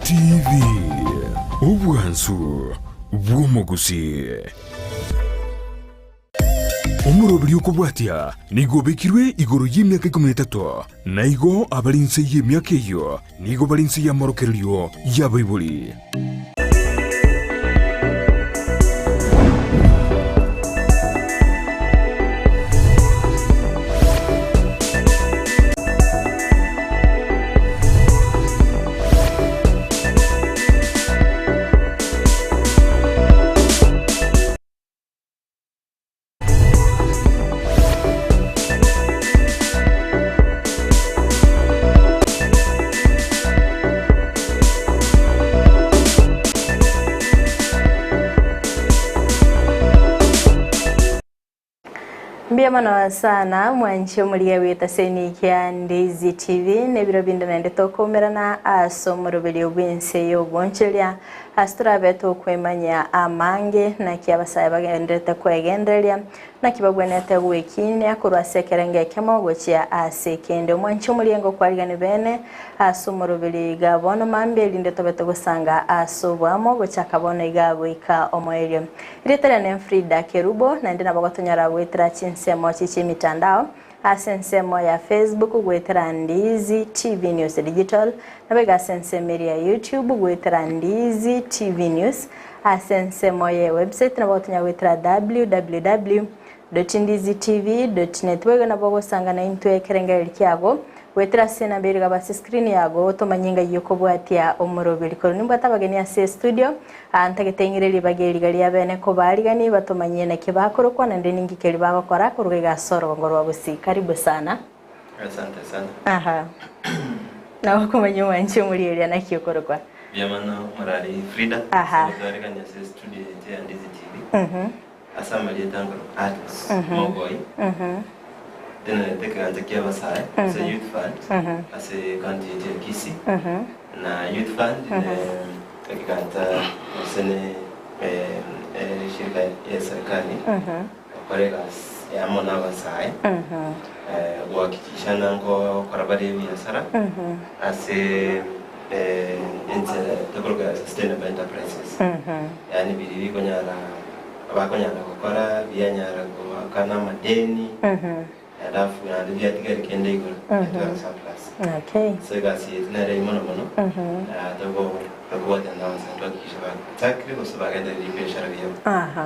TV, obwansu bw'omogusii. Omoroberi okobwatia nigo obekirwe igoro y'emiaka ikomi na etato, na igo abare inse y'emiaka eyio nigo bare inse y'amorokererio y'abaibori. Mbuya mono sana mwanche omoria bw'etaseni kia Ndizi TV nebiro binde naende tokoumerana ase omoroberio bw'ense y'obonchoria ase torabe tokwemanyia amange naki abasae bagenderete kwegendereria naki bagwenerete gwekinia korwa ase ekerengo ekemo gochia ase ekende. Omwanche omoria ngokwarigani bene ase omoroberio iga bono mambia erinde tobe togosanga ase oboamo gochaka bono iga goika omoerio. Erieta riane Frida Kerubo, naende nabo gotonyora goetera chinsemo chi chi'emitandao ase ensemo ya Facebook goetera Ndizi TV News Digital, nabo iga ase ensemo eria ya YouTube goetera Ndizi TV News, ase ensemo ye website nabo gotonyora goetera www.ndizitv.net. Boigo nabo ogosanga naintwe ekerengererio kiago Goetera ase enamba ere igaba ase screen yago tomanye ngai okobwatia omoroberi. Korwa nimbwate abageni ase estudio, aa ntagete ng'ire ribaga eri riga ria bene kobaarigani batomanyie naki bakorokwa naende ninki keri bagokora koruga iga ase orogongo rwa Gusii. Karibu sana. Asante sana. Aha. Nabo okomanya omwanchi omorieria naki okorokwa. Mbuya mono morari Frida Aha. ase gotwarigania ase studio yaito ya Ndizi TV. Ase amarieta nkorokwa Alex Mogoi, ntenerete ekegancha kia abasae ase Youth Fund ase ecounty yaito ya Kisii, na Youth Fund ne ekegancha gose ne eshirika ya serikali gokora egasi amo na abasae gohakikisha ng'a ngokora bare ebiasara ase enchera tokoroka sustainable enterprises, yaani biria bikonyara Abakonyara gokora bianyara goakana amadeni, alafu naende biatigari kende igoro biatwara surplus. Okay. So egasi yaito nere eyio mono mono, na togo tokobwatana na abasae twahakikisha bachakire gose bagendereire ebiashara biabo. Aha.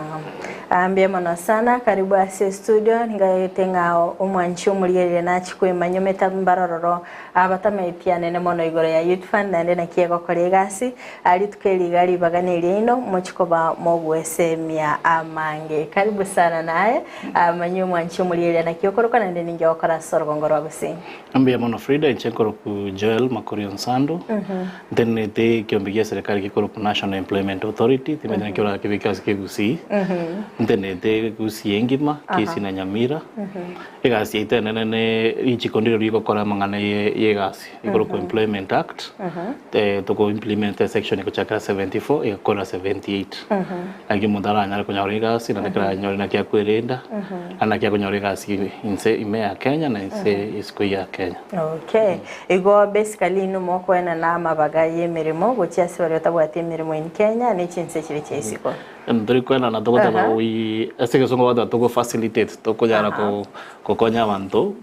Ah, mbuya mono sana karibu ase studio ningagete ng'a omwanchi omorigereria nachi kwemanya omete mbarororo abatamaeti anene mono igoro ya youth fund naende naki egokora egasi Aa rituko eri iga ribaga neriaino, mochie koba mogwesemia amange. Karibu sana naye, manyie omwanchi omorieria naki okoroka naende ninki ogokora ase orogongo rwa Gusii. Mbuya mono Frida, inche nkoroku Joel Makorio Nsando, ntenenete ekiombe gia serikali gekoroku National Employment Authority, timanyeti naki orakebeke ase kegusii, ntenenete Gusii engima, Kisii na Nyamira, egasi yaito enene ne richiko ndiro rigokora amang'ana ye egasi. Ekorokwa Employment Act, toko implement section egochakera 74 egakora 78. Naki omonto aranyare konyora egasi naende ekero aranyore naki akwerenda, naende naki akonyora egasi inse ime ya Kenya na inse isiko ya Kenya. Okay. Igo basically inwe mokoenana amabaga y'emeremo gochia ase baria batabwati emeremo in Kenya ne chinse chiria chia isiko. Ntori koenana togoteba we ase egesongo bagoteba togo facilitate tokonyara gokonya abanto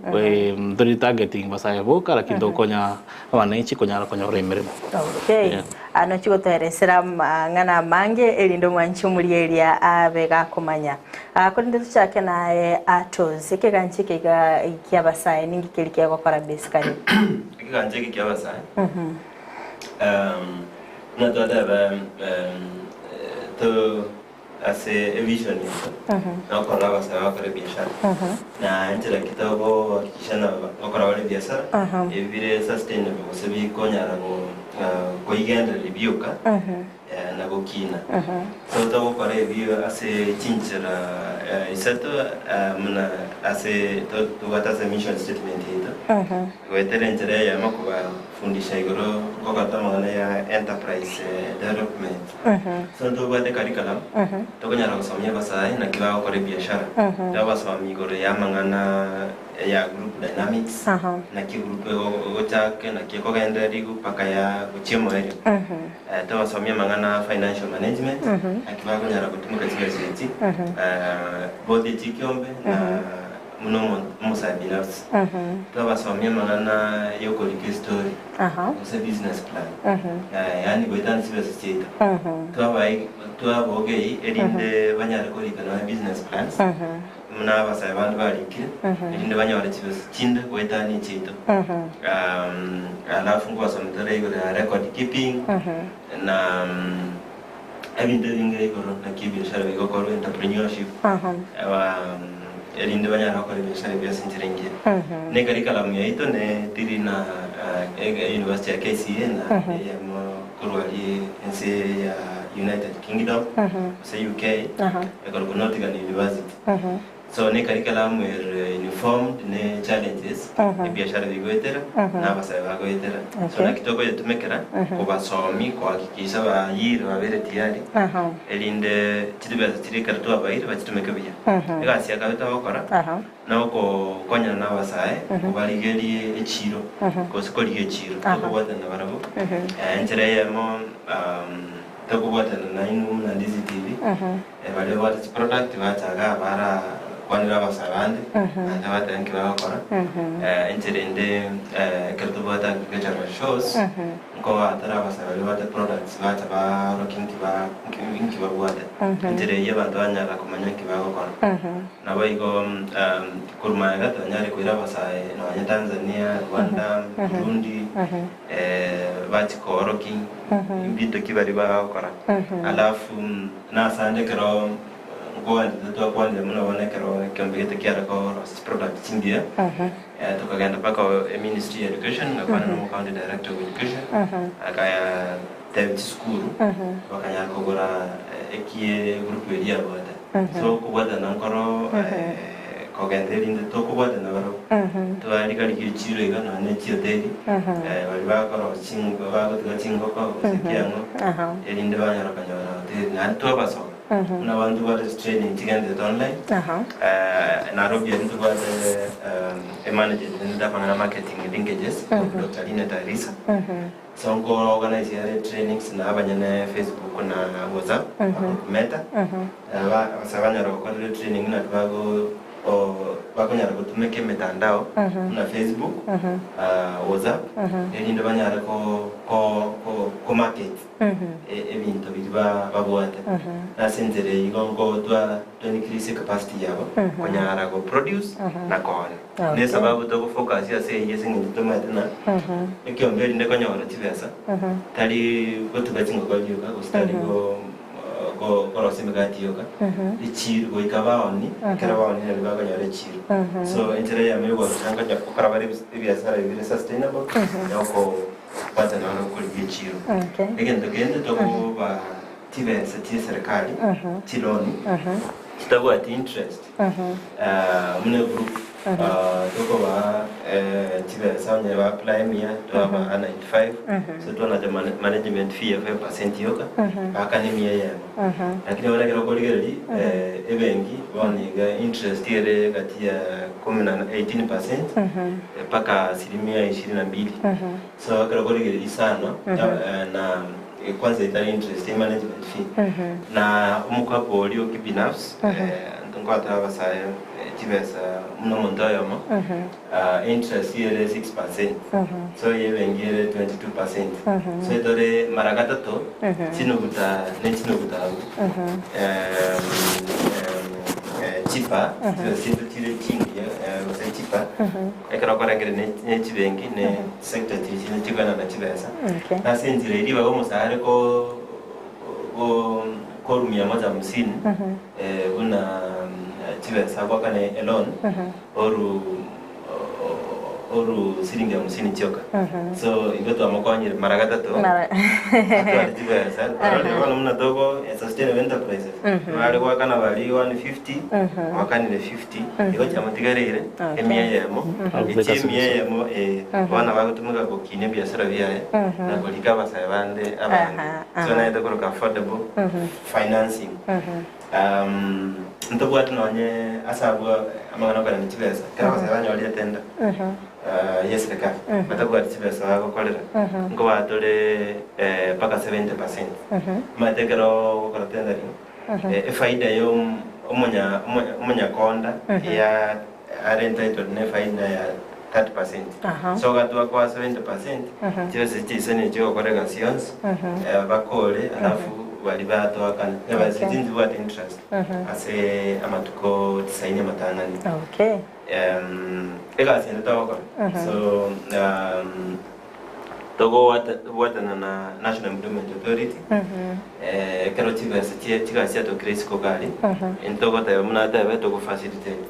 ntori targeting basae boka lakini togokonya abananchi konyara konyora emeremo. Okay. Ano chigotoeresera amang'ana amange erinde omwanchi omorieria abe gakomanya. Korende tochake naye Atos, ekegancha eke iga kiabasae ninki keri kegokora basically? Ekegancha eke kiabasae Buna twateba to ase evision yaito nokorora abasae bagokora ebiashara na enchera ki togohakikisha ng'a bagokora bare ebiasara ebi bire sustainable gose bikonyara koigendereria bioka na gokina. So togokora ebio ase chinchera. Isato muna ase tobwate ase mission statement yaito, goetera enchera eyemo kobafundisha igoro gogota amang'ana ya enterprise development. So ntobwate curriculum tokonyara gosomia abasae naki bagokora ebiashara, tobasomia igoro ya amang'ana ya group dynamics, naki egroup egochaka naki ekogendererigwa mpaka ya gochia omoerio. Tobasomie amang'ana a financial management, naki bakonyara gotumeka chibesa echi, both echikiombe na buna omosae binafsi. Twabasomia amang'ana ya okorika estory, gose business plan, yaani goetania chibesa chiaito. Twabae twabogei erinde banyare korika nonya business plans, buna abasae bande barikire, erinde banyore chibesa chinde goetania echiaito. Alafu nkobasomia tore igoro ya record keeping, na ebinto ebinge igoro naki ebiashara bigokorwa, entrepreneurship, erinde banyare gokora ebiashara ebi ase enchera engiya. Na ecurriculum yaito ne tiri na university ya KCA na eyemo korwa aria ense ya United Kingdom gose UK, ekorokwa Nottingham University. So ne curriculum ere informed ne challenges ebiashara bigoetera na abasae bagoetera. So naki tokoyetumekera kobasomi kohakikisha bayire babere tiyari erinde chibesa chiria ekero twabaire bachitumeke buya. Egasi ya kabere togokora nokokonyana na abasae kobarigerie echiro gose korigia echiro tokobwatana nabarabwo. Enchera eyemo tokobwatana nainwe buna Ndizi TV. Baria babwate chiproduct bacha igaa barakwanera abasae bande, naende batebe nki bagokora. Enchera ende ekero tobwate agricultural shows, nkobatara abasae baria babwate products bacha barokia nki ba nki babwate. Enchera eyio abanto banyara komanya nki bagokora. Naboigo korwa magega twanyare koira abasae nonya Tanzania, Rwanda, Burundi, bachie koorokia mbinto ki baria bagokora. Alafu nasande ekero nkwanete twakwanire buna bono ekero ekeombe gete kiare korosia chiproduct chingiya, tokagenda mpaka eministry ya education ngakwana na omocounty director of education, akaya tebia chisukuru bakanyara kogora ekie egroup eria yabwate. So okobwatana nkoro kogenda erinde tokobwatana barabwo, twarigarigia echiro iga nonya ne chihoteli, baria bakorosia chingo bagotiga chingoko gose ekiang'o, erinde banyara konyora hoteli naende twabasoma. Buna abanto tobwate chitraining chigenderete online, Nairobi aria ntobwate emanager otenenete amang'ana marketing linkages, Doctor Linet Arisa. So nko organise are trainings na abanyene Facebook na WhatsApp group Meta ase banyara gokorera training naki bago bakonyara gotumeka emetandao buna Facebook, WhatsApp erinde banyare ko ko ko market ebinto biria babwate. Ase enchera eyio igo nko twa increase capacity yabo konyara go produce na koonia. Ne esababu togo focus ase eyio ase eng'encho tomaete ng'a ekiombe erinde konyora chibesa tari gotuga chingoko rioka gose tari go korosia emegati yoka, echiro goika baoni, ekero baonire nario bakonyora echiro. So enchera eyemo ya ogocha nkonya gokora bare ebiasara bire sustainable na okobwatana bare gokorigia echiro. Egento kende tokoba chibesa chie serikali, chiloni chitabwati interest. Buna egroup tokobaa chibesa onye ba apply mia twabaa 95 so twanacha management fee ya 5% yoka baakana emia eyemo lakini bono ekero okorigereria ebenki bono iga interest ere gati ya kumi na 18% mpaka asilimia ishirini na mbili so ekero okorigereria sana na kwanza etari interest ya management fee na omokapo oria o kibinafsi nkwateba abasae chibesa buna omonto oyomo interest ere 6% so eye ebenki ere 22% so etore mara gatato chinuguta ne chinuguta abwo cheaper chibesa chiaito chire chingiya gose cheaper Ekero okorengereria ne chibenki ne chisector chiria chinde chikoenana chibesa, na ase enchera eria ribaga omosare ko ko korwa mia moja hamsini buna chibesa agoakane eloan oru. Oru siringi hamsini chioka. So igo twamokonyire mara gatato. Mara- Atware chibesa. Arorire bono buna togo sustainable enterprises. Bare goakana bari 150, gwakanire 50, igo chiamotigareire Okay. emia eyemo. Okay. Echi emia eyemo eh, bono bagotumeka gokinia ebiasara biaye na korika abasae bande abange. Aha, aha. So naete koroka affordable financing. Um, ntobwate nonye ase abwo amang'ana okorenda chibesa, ekero abasae banyorire etenda ah, ya eserekari, batabwati chibesa bagokorera, nkobaa tore eh, mpaka 70%. Omanyete ekero ogokora tendering, eh, efaida ya om- omonya omonya omonyakonda ya are entitled na efaida ya 30%. Aha. So ogatwa kwa 70%, chibesa echi chiaisani chigokora egasi yonsi, eh, bakore alafu baria batoakane. Ebesa Okay. echi nchibwate interest ase amatuko tisaini amatang'ani. Okay. Em, egasi ende togokora. So um, togobwatana na National Employment Authority, eh, ekero chibesa chie chigasi chiatokire isiko gari, ntogoteba buna atebe togofacilitate.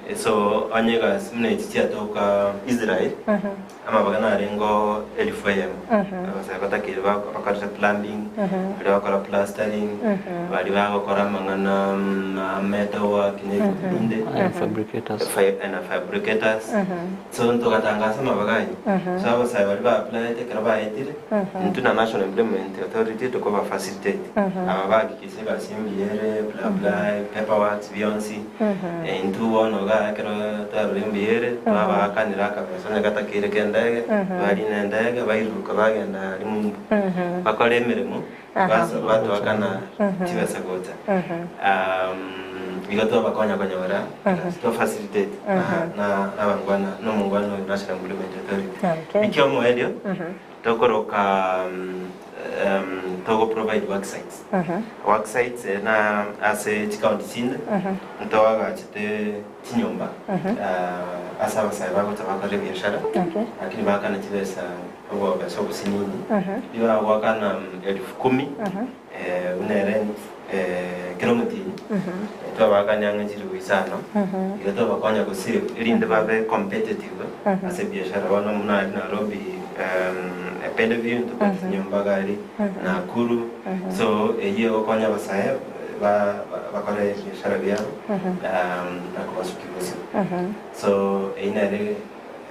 Eh, So onye egasi buna echi chiatoka Israel, amabaga narenge elifu eyemo. Abasae batakeire bak- bakorete plumbing, baria bakora plastering, baria bagokora amang'ana mm, metal work na ebinto binde. Iron fabricators. Fi- and fabricators. So ntogatangasa amabaga ayio. So abasae baria ba applyete ekero baetire, intwe na National Employment Authority tokoba facilitate. Aba bahakikisha egasi mbuya ere, bla bla, paperworks bionsi. Eh, intwe bono iga ekero twarorire mbuya ere, twabaakanera akabesa onye gatakeire ka endege, barina endege, bairuruka bagenda aria mumbu. Bakore emeremo, bas- batoakana chibesa gocha. Um, igo twabakonya konyora, twa facilitate na- na nabangwana na omongwana oyo National Employment Authority. Okay. Ekio omoerio, tokoroka um, um, togo provide work sites. Work sites eh, na ase chikaunti chinde, ntoagachete chinyomba ah, ase abasae bagocha bakore ebiashara, Okay. lakini bakana chibesa obobesa obosinini, nigo bagoakana mm, elfu kumi eh, buna erent eh, kera omotienyi, twabakania ang'e chilifu isano, igo twabakonya gosave erinde babe competitive ase ebiashara. Bono buna aria Nairobi um, Bellevue ntobwate chinyomba iga aria Nakuru, so eyio egokonya abasae ba- ba- bakore ebiashara biabo um, na kobasukia bosio. So eyio nere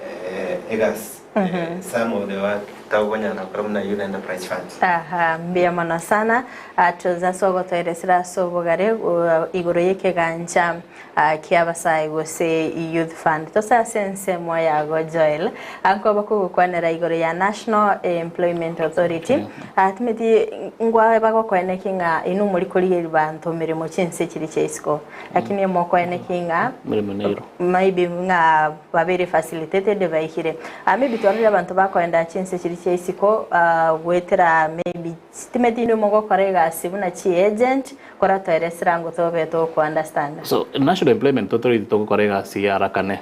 eh, egasi eh, some of the work togokonyara gokora buna Youth Enterprise Fund. Aha, mbuya mono sana atoza ase ogotoeresera ase obogare uh, igoro y'ekegancha uh, kia abasae gose Youth Fund. Tose ase ensemo yago Joel, ankoba kogokwanera igoro ya National Employment Authority. Uh, timeti ngwa bagokoeneki ng'a inwe mori korigeria banto mirimo chinse chiri chia isiko, lakini mokoeneki ng'a Mirimo neiro. maybe ng'a babere facilitated baikire. Uh, maybe twarorire abanto bakoenda chinse chiri chia isiko uh, goetera maybe timeti inwe mogokora egasi buna chi agent koratoeresera ngo tobe toku understand. So National Employment Authority togokora egasi ya arakane.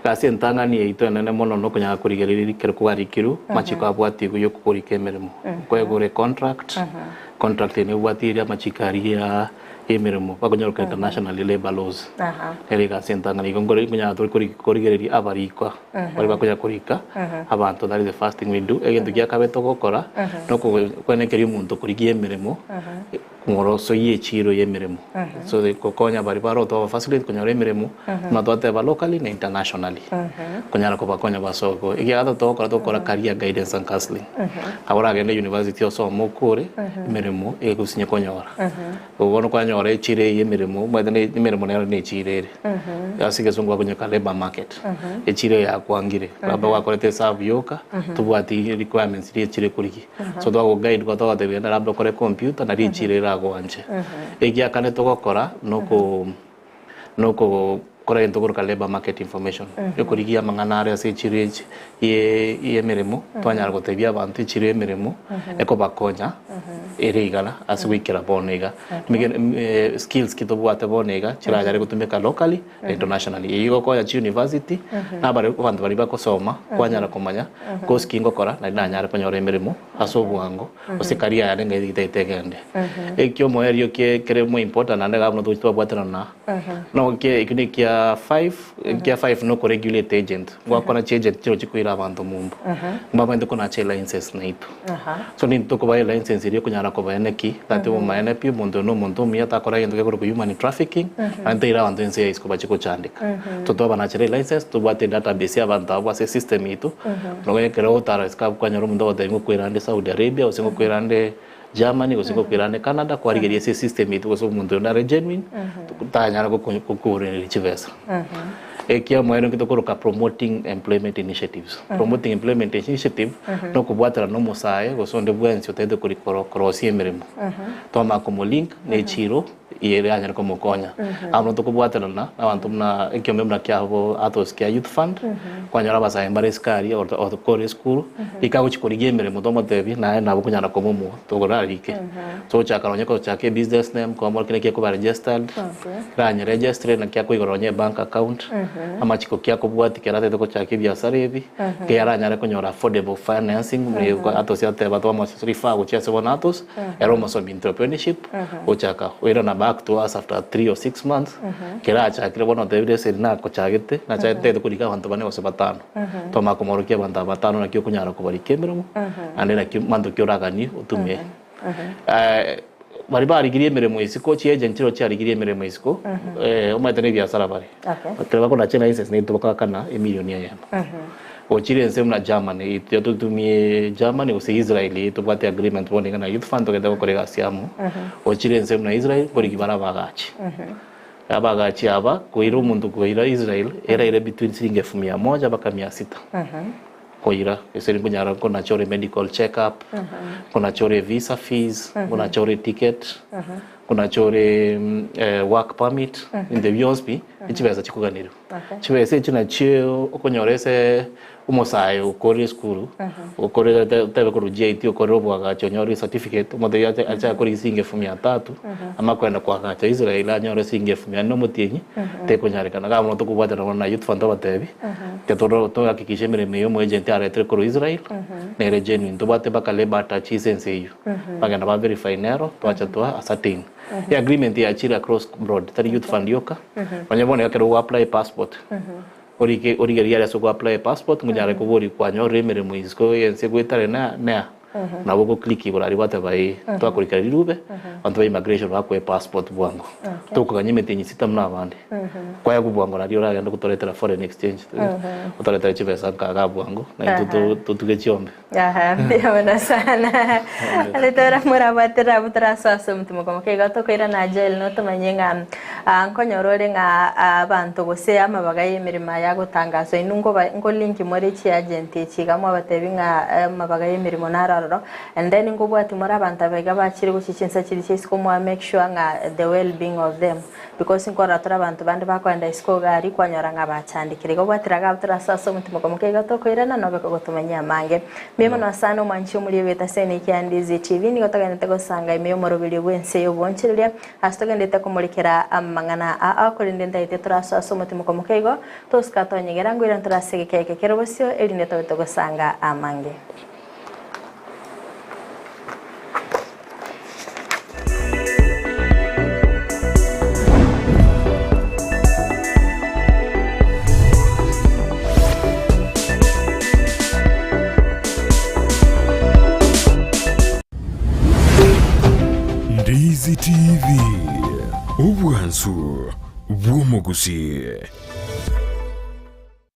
Egasi entang'ani yaito enene mono nokonyara korigereria ekero kwarikirwe amachiko abwatigwe ya okorika emeremo. Kwegure contract, contract eye nebwatirie amachiko aria ya emeremo bakonyora koreta national labour laws. Aha. Nere egasi entang'ani igo nkore nkonyara tore kori korigereria abarikwa baria bakonya korika abanto that is the first thing we do. Egento gia kabere togokora noko kwenekeria omonto korigia emeremo ng'orosoyie echiro ya emeremo. So the gokonya baria baroo twaba facilitate konyora emeremo buna twateba locally na internationally konyara kobakonya basoko. Ekiagera togokora togokora career guidance and counselling. Nabo oragende university osome okore emeremo egosinye konyora. Bono kwanyora echiro eye emeremo omanyete ne emeremo nero na echiro ere. Ase egesongo bakonyoka labour market. Echiro eye yakwangire, labda gwakorete esabu yoka, tobwati requirements riria echiro ekorigia. So twagoguide igo togotebia genda labda okore computer nario echiro eragoanche. Egiakane togokora noko noko kora egento koroka labour market information. Ekorigia amang'ana are ase echiro echi ye ye emeremo, twanyara gotebia abanto echiro ya emeremo ekobakonya ere igana ase goikera bono iga. Emegeno em skills ki tobwate bono iga chiranyare gotumeka locally na internationally. Eyio egokonya chiuniversity na abare abanto baria bagosoma kwanyara komanya course ki ngokora nari nanyare konyora emeremo ase obwango gose career yane ng'ai etaete egende. Ekio omoerio kie kere more important naende iga buna togochi twabwaterana na nokie ekio nekia. Kia 5, kia 5 no regulate agent. Gwakora chi agent chiro chikoira abanto mumbu. Mbabwenerete konacha elicense naitwe. So nintwe tokobaha elicense eria ekonyara kobaeneki that obomaene pi omonto oyo na omonto omuya takora egento gekorokwa human trafficking naende taira abanto ense ya isiko bachie gochandeka. So twabanachera elicense tobwate edatabase ya abanto abwo ase esystem yaito nonye ekero ogotara isiko abwo kwanyora omonto ogotebia ngokwera ande Saudi Arabia gose ngokwera ande Germany gose ngokwera ande Canada kwarigeria ase esystem yaito gose omonto oyo nare genuine tanyara gokorereria chibesa. Ekiamoerio nki tokoroka promoting employment initiatives. Promoting employment initiative nokobwaterana na omosae gose onde bwensi otagete kori korosia emeremo. Twamanya komolink na echiro ere yanyare komokonya. Abwo tokobwaterana na abanto buna ekiombe buna kiabo Athos kia youth fund, kwanyora abasae mbare isiko aria okore esukuru, rika agochia korigia emeremo tomotebie naye nabo okonyara koba Tokorarike. Togochaka nonye gochaka ebusiness name, kwamorokia naki ekoba registered, keranye registre naki akoigora nonye ebank account, amachiko ki akobwatia kero atagete gochaka ebiasara ebi, ki aranyare konyora affordable financing, Atos ateba twamo refer gochia ase bono Atos, ere omosomi entrepreneurship, gochaka oirana back to us after 3 or 6 months, kero achakire bono otebire ase eri nakochagete, nachagete ntagete korika abanto bane gose batano. Twamanya komorokia abanto aba batano naki okonyara kobarika emeremo, naende naki manto ki oraganie otumie. Baria barigirie emeremo isiko, chiagent chiria chiarigirie emeremo isiko, omanyete na ebiasara bare. Okay. Ekero bakonacha elicense naintwe bakoakana emilioni eyemo. Gochire ense buna Germany, intwe totumie Germany gose Israel eye tobwate agreement bono iga na Youth Fund togende gokora egasi amo. Gochire ense buna Israel, nkorigia bare abagachi. Abagachi aba koira omonto koira Israel eraire between siringi elfu mia moja mpaka mia sita koira ase nkonyara nkonacha ore medical check up nkonacha ore visa fees nkonacha ore ticket nkonacha ore work permit ebinto ebio bionsi pi nechibesa chikoganerwa. Chibesa echio nachio okonyora ase omosae okorire esukuru, okorire otebe korwa GIT okorire oboagachi onyore ecertificate, omotebi ache ache akore siringi elfu mia tatu, ama kogenda koagacha Israel anyore siringi elfu mia nne omotienyi, tekonyarekana. Iga bono tokobwatana bono na Youth Fund tobatebi, tiga toro tohakikishe emeremo eye omoagent aretire korwa Israel, nere genuine. Tobwate mpaka labour attaches ense eywo, bagenda ba verify nero, twacha twa ascertain. Eagreement yachire across broad, tari Youth Fund yoka, onye bono ekero ogo apply passport, Orike origererie aria ase ogo apply passport ngonyare koboria kwanyorire emeremo isiko y'ense goetare na nea nabo ogo click igoro aria gwateba ee twakorikera rirube abanto ba immigration bakoe passport bwango tokoganya emetienyi sita buna abande kwaegwa bwango nario oragende gotoretera foreign exchange otoretere chibesa nka igaa bwango naintwe to totuge chiombe. Aha, mbuya mono sana. Ase tora morabwatera abwo torasoa ase omotima okomoka igo tokoirana Joel notomanye ng'a ah, nkonyora ore ng'a ah, abanto gose amabaga y'emeremo aya agotangaswa inwe nkoba nkolinki more chiagent echi iga mwabatebi ng'a eh, amabaga y'emeremo naro aroro and then nkobwati more abanto aba iga bachire gochia chinsa chiria chia isiko mwa make sure ng'a the well being of them. Because nkorora tore abanto bande bakoenda isiko iga aria kwanyora ng'a bachandekire. Igo obwatire iga abwo tore ase omotima okomoka iga tokoirana nobe kogotomanyia amange. Mbuya mono sana omwanchi omoria ogoeta ase eneki ya Ndizi TV nigo togendete gosanga ime y'omoroberio bw'ense y'obonchereria ase togendete komorekera amang'ana aa korende ntagete torasoe ase omotima okomoka igo tosika tonyegera ngoirane tore ase egeka eke kere bosio erinde tobe togosanga amange. Ndizi TV, obwansu bw'omogusii.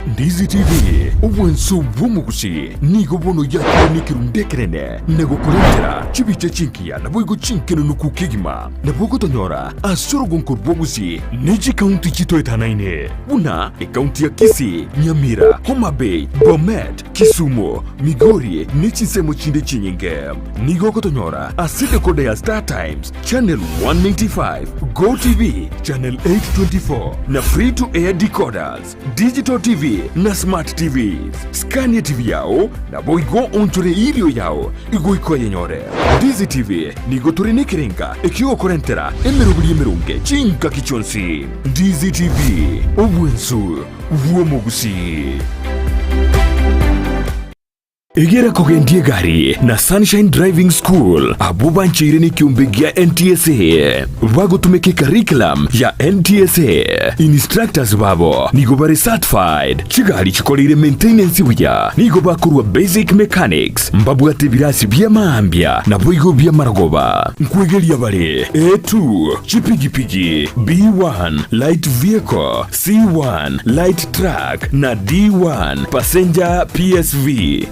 Ndizi TV, obwanso bw'omogusi, nigo bono yakire nekerundu ekenene na gokorentera chibicha chingiya naboigo chinkenenuku kegima. Nabo ogotonyora ase orogonko rw'obogusi ne chikaunti chitoetanaine buna ekaunti ya Kisii, Nyamira, Homa Bay, Bomet, Kisumu, Migori ne chinsemo chinde chinyinge. Nigo ogotonyora ase decoder ya Star Times, Channel 195, Go TV, Channel 824 na Free to Air decoders. Digital TV na Smart TVs. Skania TV yao naboigo onchore irio yao igoika oyenyore. Ndizi TV nigo tore nekerenga ekiogokorentera emeroberi emeronge chingaki chionsi. Ndizi TV, obwensu bw'omogusii. Egera kogendia egari na Sunshine Driving School abwo bancheire nekiombe gia NTSA bagotumeka ecurriculum ya NTSA. Instructors babo nigo bare certified, chigari chikoreire maintenance buya, nigo bakorwa basic mechanics, mbabwate ebirasi bia maambia naboigo bia marogoba. Nkwegeria bare A2, chipigipigi, B1, light vehicle, C1, light truck, na D1, passenger PSV.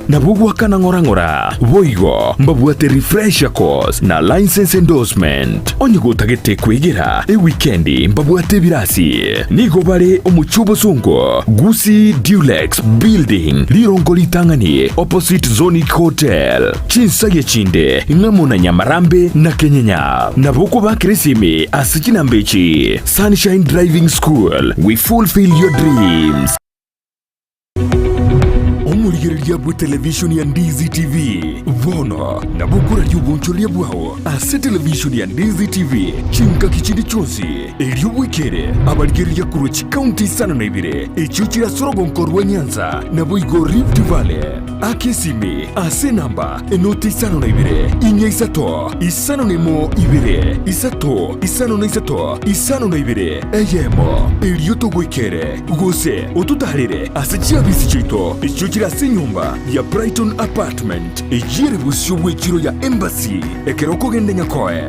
Nabwo goakana ng'ora ng'ora. Boigo mbabwate refresher course na licence endorsement. Onye gotagete kwegera ewikendi mbabwate ebirasi. Nigo bare omochie obosongo, Gusii Dulex Building, rirongo ritang'ani opposite Zonic Hotel. Chinsagia chinde ng'amo na Nyamarambe na Kenyenya. Nabo okobakera esimi ase chinamba echi. Sunshine Driving School, we fulfill your dreams. Omorigereria bwe televishoni ya Ndizi TV bono nabo okoraria obonchoreria bwao ase televishoni ya Ndizi TV chingaki chinde chionsi erio bwekere abarigereria korwa chikaunti isano na ibere echio chire ase orogonko rwa Nyanza naboigo Rift Valley. Aka esimi ase enamba enoti isano na ibere, inya isato, isano na emo ibere, isato, isano na isato, isano na ibere, eyemo, erio togoikere, gose ototaarere ase chiabisi chiaito echio chire ase enyomba ya Brighton Apartment, eyio ere bosio bw'echiro ya Embassy, ekero okogenda Nyakoe.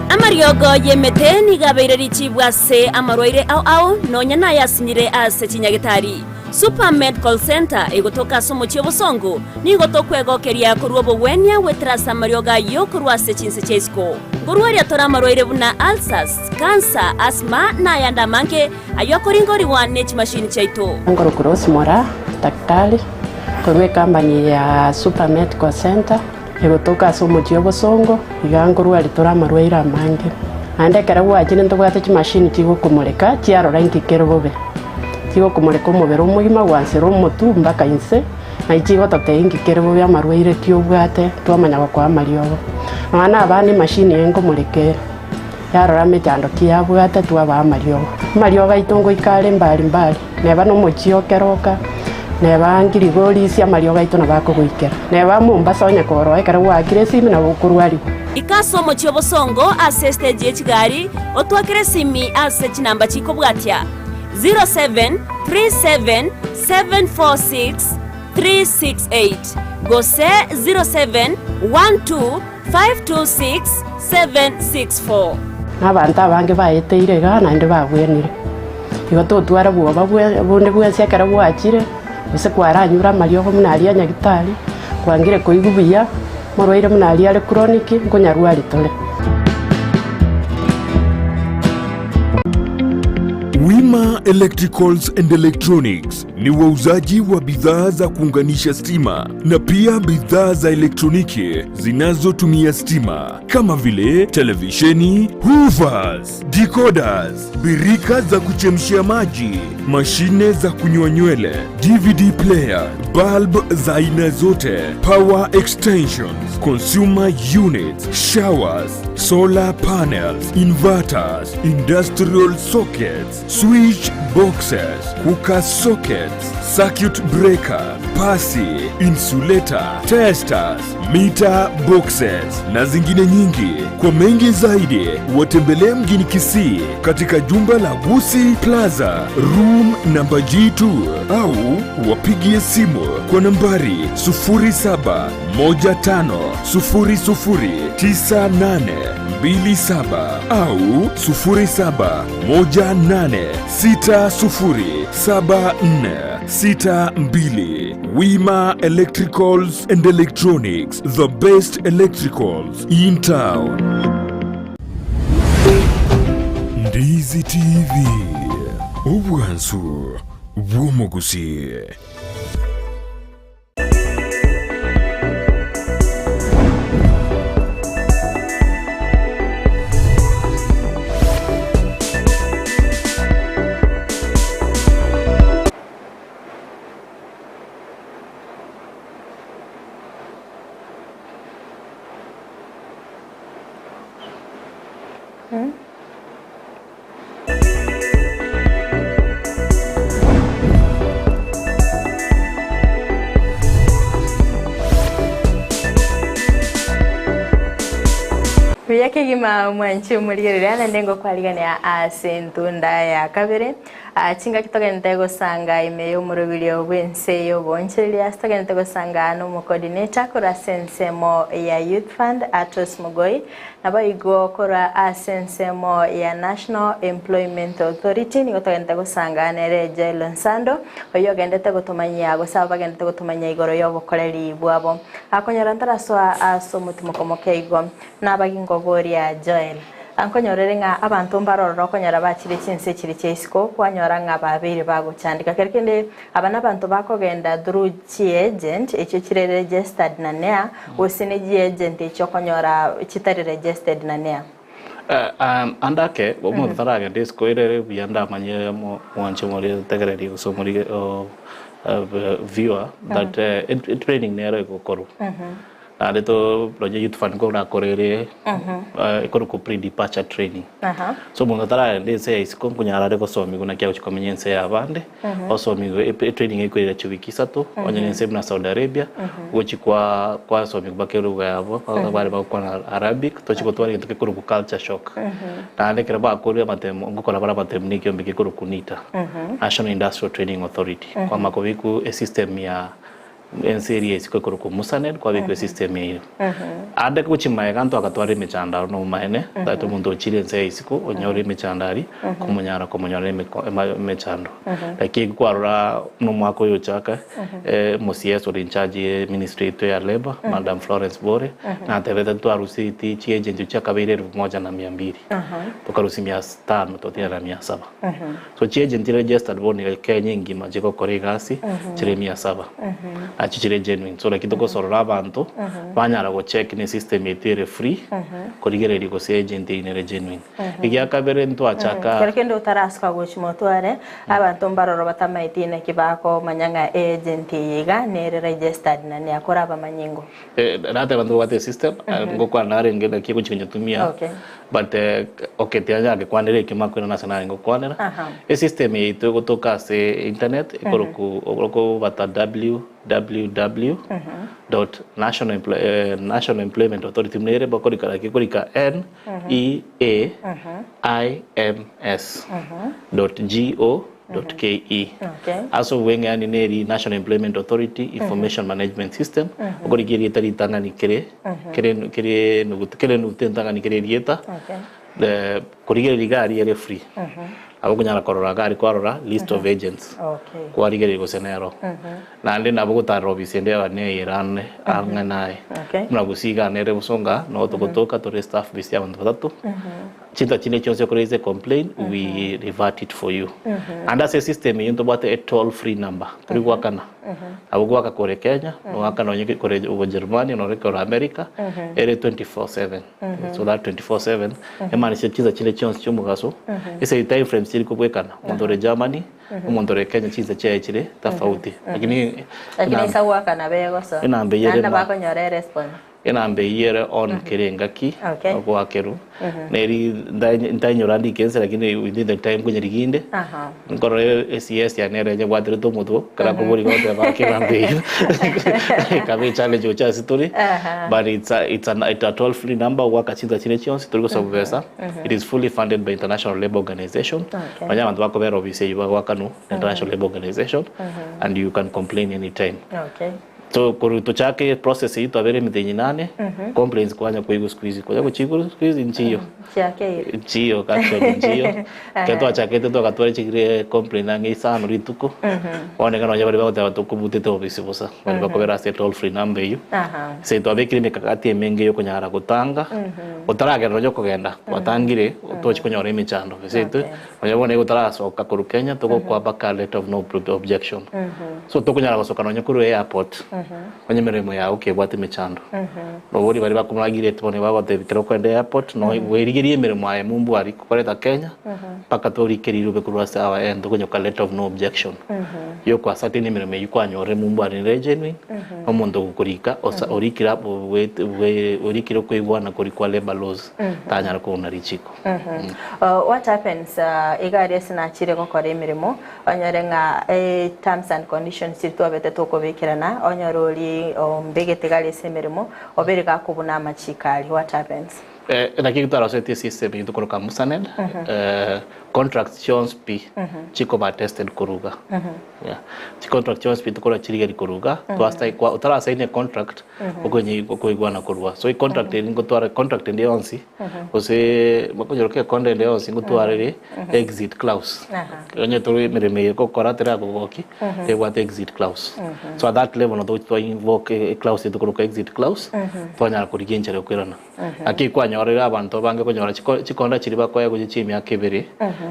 Amariogo y'emete nigo abeire richibu ase amarwaire ao ao, nonya nayasinyire ase chinyagetari. Super Medical Centre egotoka ase omochie obosongo, nigo tokwegokeria korwa obogwenia goetera ase amariogo ayio korwa ase chinse chia isiko. Nkorwaria tore amarwaire buna ulcers, cancer, asthma na ayande amange ayio akoringorigwa ne chimashini chiaito. Nkorokwa Rose Moraa, daktari, korwa ecompany ya Super Medical Centre. Egotoka ase omochie obosongo, iga nkorwa ritore amarwaire amange. Naende ekero gwachire ntobwate chimashini chigokomoreka chiarora inki kere bobe. Chigokomoreka omobere omogima gwansera omotwe mpaka inse, naye chigototebia inki kere bobe amarwaire ki obwate twamanya gokoa amariogo. Nonya na abana emashini eye nkomoreka ere, yarora emechando ki yabwate twabaa amariogo. Amariogo aito ngoika are mbari mbari. Neba nomochie o keroka, neba ngirigorisia amariogo aito nabo akogoikera. Neba Mombasa onye koroa ekero gwaakire esimi nabo okorwarigwa. Ika ase omochie obosongo ase estage ye chigari, otwakere esimi ase chinamba chikobwatia, 0737746368 gose 0712526764. Na abanto abange baeteire igaa naende babwenire. Igo totware bwoba bonde bwensi ekero gwachire, gose kwaranyure amariogo buna aria a nyagitari, kwangire koigwa buya, morwaire buna aria are chronic, nkonyarwari tore. Wima Electricals and Electronics ni wauzaji wa bidhaa za kuunganisha stima na pia bidhaa za elektroniki zinazotumia stima kama vile televisheni, hoovers, decoders, birika za kuchemshia maji, mashine za kunyoa nywele, DVD player, bulb za aina zote, power extensions, consumer units, showers, solar panels, inverters, industrial sockets, switch boxes, cooker sockets, circuit breaker, pasi, insulator, testers, meter boxes na zingine nyingi. Kwa mengi zaidi watembelee mjini Kisii katika jumba la Gusii Plaza room namba G2 au wapigie simu kwa nambari 0715009827 au 0718607462. Wima Electricals and Electronics, the best electricals in town. Ndizi TV, obwansu bw'omogusi. Kegima mwanchi omorigereria naende ngokwarigania ase entunda ya kabere. Ah, chingaki togenete gosanga ime y'omoroberio bw'ense y'oboonchoreria ase togenete gosanga n'omocoordinator korwa ase ensemo ya Youth Fund Atos Mogoi Naboigo korwa ase ensemo ya National Employment Authority nigo togenderete gosanga nere Joel Onsando, oyio ogenderete gotomanyia gose abo bagenderete gotomanyia igoro y'obokoreri bwabo. Akonyora ntarasoa ase omotimoko moke igo, nabagingoboria Joel. Nkonyorere ng'a abanto mbare ororo okonyora bachire chinse chiria chia isiko, kwanyora ng'a babeire bagochandeka. Kero kende Aba nabanto bakogenda through chiagent echio chire registered na NEA gose ne chiagent echio okonyora chitari registered na NEA. Ande ake, omonto taragenda isiko ere ere buya ndamanye mwanche mori tegereria gose omori viewer that training nero egokorwa. Naende to nonye youth fund nkorakora ere ekorokwa pre departure training. So omonto ataragenda ense ya isiko nkonyara are gosomigwa naki agochia komenya ense ya abande, osomigwe etraining ekoira chiwiki isato, onye na ense buna Saudi Arabia, ogochia kwa kwasomigwa mpaka elugha yabo, bare bagokwana Arabic, tochia gotwara egento gekorokwa culture shock. Naende ekero bakorire amatemo, ngokora bare amatemo na ekiombe gekorokwa NITA, National Industrial Training Authority, kwamanya kobekwa esystem ya Ense eria isiko ekorokwa Musaned kwabekwa esystem eyio. Ande gochia magega ntwagatwara emechando aro nobomaene, that omonto ochire ense ya isiko onyore emechando aria, komonyara komonyora emeko emechando. Lakini kwarora buna omwaka oyo ochaka, omo CS ore in charge ye ministry yaito ya labour, Madam Florence Bore, natebete ntwaruseti chiagent chiakabeire elfu moja na mia mbili, tokarusia mia tano twatiga na mia saba. So chiagent registered bono iga Kenya engima chigokora egasi chire mia saba. Nachio chire genuine. So naki togosorora abanto banyara gocheck ne system yaito ere free korigereria gose agent eyio nere genuine. Egiakabere ntwachaka. Kero kende otarasuka gochia motware, abanto mbaroro batamaeti naki bakomanya ng'a eagent eye iga nere registered na neyakore abamanyingo. Nateba ntobwate esystem, ngokwana narenge naki egochia konyetumia. Okay. But okay tiga ngekwanere ekio makwena ase narenge gokwanera. Aha. Esystem yaito egotoka ase internet ekoroku okobata www dot national employ national employment authority buna ere bakorika naki ekorika N E A I M S dot G O dot ke. Okay. Ase obweng'e yaani neri National Employment Authority Information Management System, okorigia erieta ritang'ani kere kere kere enuguta kere enuguta entang'ani kere erieta Okay. the korigereria iga aria ere free. Nabo okonyara korora iga aria kwarora list of agents. Okay. Kwarigereria gose nero. Naende nabo ogotarera ofisi ende yaba neye ere ang'e naye. Okay. Buna gusii iga nere bosonga, nabo togotoka tore staff base ya abanto batato. Chinsa chinde chionsi okore raise a complaint, we revert it for you. Naende ase esystem eyio ntobwate a toll free number, tori goakana. Nabo ogoaka kore Kenya, nogoaka nonye kore Ujerumani, nonye kore America, ere 24/7. So that 24/7, emaanisha chinsa chinde chionsi chia omogaso, ase time frames chiri kobwekana, omonto ore Germany, omonto ore Kenya chinsa chiaye chire tofauti. Lakini Lakini ase ogoakana begosoa, enamba eyio ere naende ma- bakonyora eresponse. Enamba eyio ere on kera engaki Okay. ogoakerwa neri ntainyora ndike inse lakini within the time nkonyerigia inde Aha. nkorora eCS yane ere nyebwaterete omotwe ekero akobori goteba ake enamba eyio ekaba echallenge gocha ase tore Aha. but it's a, it's an, it's a toll free number ogoaka chinsa chire chionsi tori gosaba besa it is fully funded by International Labour Organization Okay. nonya abanto bakobera ofisi eyio bagoakanwa na International Labour Organization and you can complain anytime Okay. So korwa tochake process eyio twabere emitienyi nane, complaints kwanya koigwa siku hizi, konya gochigwa siku hizi nchiyo. Chiakeire. Nchiyo actually nchiyo. Ekero twachakete twagatwara chigire complaint ang'e isano rituko, bono iga nonye baria bagoteba tokobutete ofisi bosa, baria bakobera ase toll free number eyio. Aha. Ase twabekire emekakati emenge ya okonyara gotanga, otaragenda nonye okogenda, twatangire tochi konyora emechando ase intwe. Nonya bono igo tarasoka korwa Kenya togokoa mpaka letter of no objection. So tokonyara gosoka nonya korwa airport onye emeremo yago kebwate emechando. Nobori baria bakomoragirete bono bagotebia ekero okoenda airport no bwerigerie emeremo aye mumbu aria koreta Kenya mpaka torike rirobe korwa ase our end tokonyoka letter of no objection. Yo ko ascertain emeremo eywo kwanyorire mumbu aria nere genuine omonto ogokorika osa orikire abwo orikire okoigwana koria kwa labour laws tanyara kouna richiko. What happens iga aria ase nachire gokora emeremo onyore ng'a terms and conditions chiria twabete tokobekerana onyore oria ombegete iga aria ase emeremo obeire gakobuna amachiko aria what happens? Naki twarosetie esystem eyio tokoroka Musaned, contracts chionsi pi chikoba attested koruga. Yeah. Chicontract chionsi pi tokora chirigeri koruga, twasai kwa otarasaini econtract, okonye okoigwana korwa. So econtract eri ngotwara contract ende yonsi, gose bakonyora ekonda ende yonsi ngotwara ere exit clause. Onye tore emeremo eye gokora terakogoki, ebwate exit clause. So at that level nabo togochi twa invoke eclause eye tokoroka exit clause, twanyara korigia enchera ya koirana. Naki kwanyorire abanto abange konyora chikonda chiria bakoegwa gochia chi'emiaka ebere,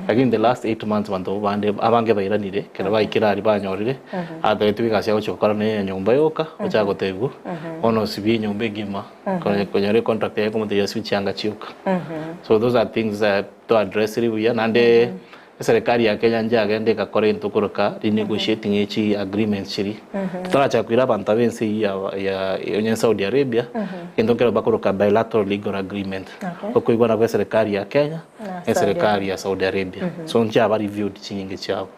lakini in the last 8 months abanto bande abange bairanire, ekero baikire aria banyorire, atebetigwe egasi agochia gokora neye ya nyomba yoka, ocha gotebiwa, bono osibie enyomba engima, konyora econtract yaye ekomotebia asibie chianga chioka. So those are things to addressiri buya, naende Eserekari ya Kenya njagende egakora egento okoroka renegotiating ye chi agreements chiria. Totarachaka koira abanto abe ense eyio ya ya onye Saudi Arabia, egento nkero bakoroka bilateral legal agreement. Okoigwana gwa eserekari ya Kenya Na na eserekari ya Saudi Arabia. So nchiaba reviewed chinyinge chiabo.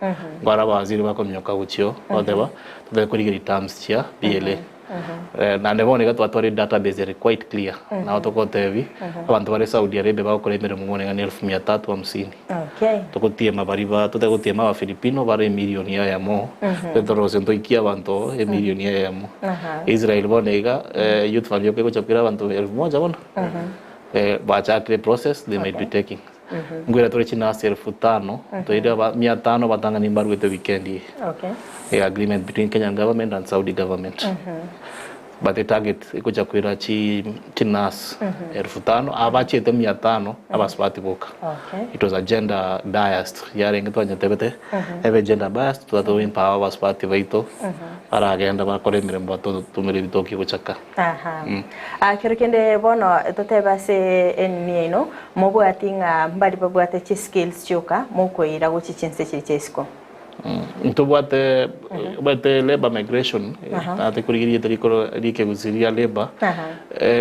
Nkwara abawaziri bakominyoka gochio goteba totake korigereria terms chia BLA. Naende bono iga twatwarire database ere quite clear, nabo togotebi abanto bare Saudi Arabia bagokora emeremo bono iga ni elfu mia tatu hamsini. Togotiema baria ba totari gotiema abafilipino bare emilioni eyemo, totorose ntoikie abanto emilioni eyemo. Israel bono iga youth fund yoka egocha koira abanto elfu moja bono, bachakire process they might be taking. Nkoira tore chinurse elfu tano, toire aba mia tano abatang'ani mbaruete weekend eye. Agreement between Kenyan government and Saudi government. But the target egocha koira chi chinurse elfu tano, aba bachiete mia tano abasubati boka. It was a gender biased, yarenge twanyetebete ebe gender biased twa to empower abasubati baito baragenda bakore emeremo batotumere ebitoki gochaka. Aha. Ah, kero kende bono totebe ase enini yaino, mobwati ng'a mbari babwate chiskills chioka mokoira gochia chinse chiria chia isiko. Ntobwate obwate labour migration ate korigereria rieta rikoro rikegusi ria labour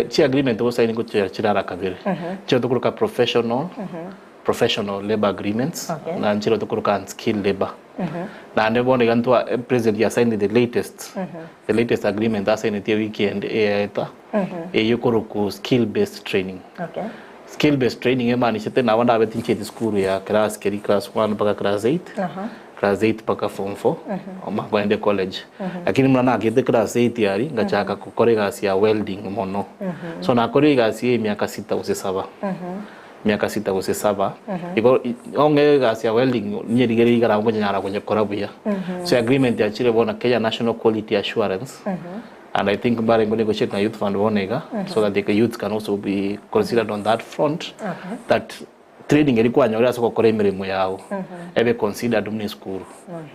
chi agreement ogosaini gochia chirara kabere chio tokoroka professional professional labour agreements na nchire tokoroka unskilled labour naende bono iga ntwa president ya signed the latest the latest agreement asainetie weekend eyaeta eywo ekorokwa skill based training. Skill based training emaanishete nabo ndabe tinchieti sukuru ya class keria class 1 mpaka class 8, class 8 mpaka form 4, omanye kogenda ecollege. Lakini buna nakete class 8 aria, ngachaka gokora egasi ya welding mono. So nakorire egasi eye emiaka sita gose saba, emiaka sita gose saba, igo onge egasi ya welding nyerigereria iga nabo nkonyara konyekora buya. So agreement yachire bono Kenya National Quality Assurance. And I think mbare ngo negotiate na youth fund bono iga so that the youth can also be considered on that front that training eri kwanyorire ase ogokora emeremo yago ebe considered buna esukuru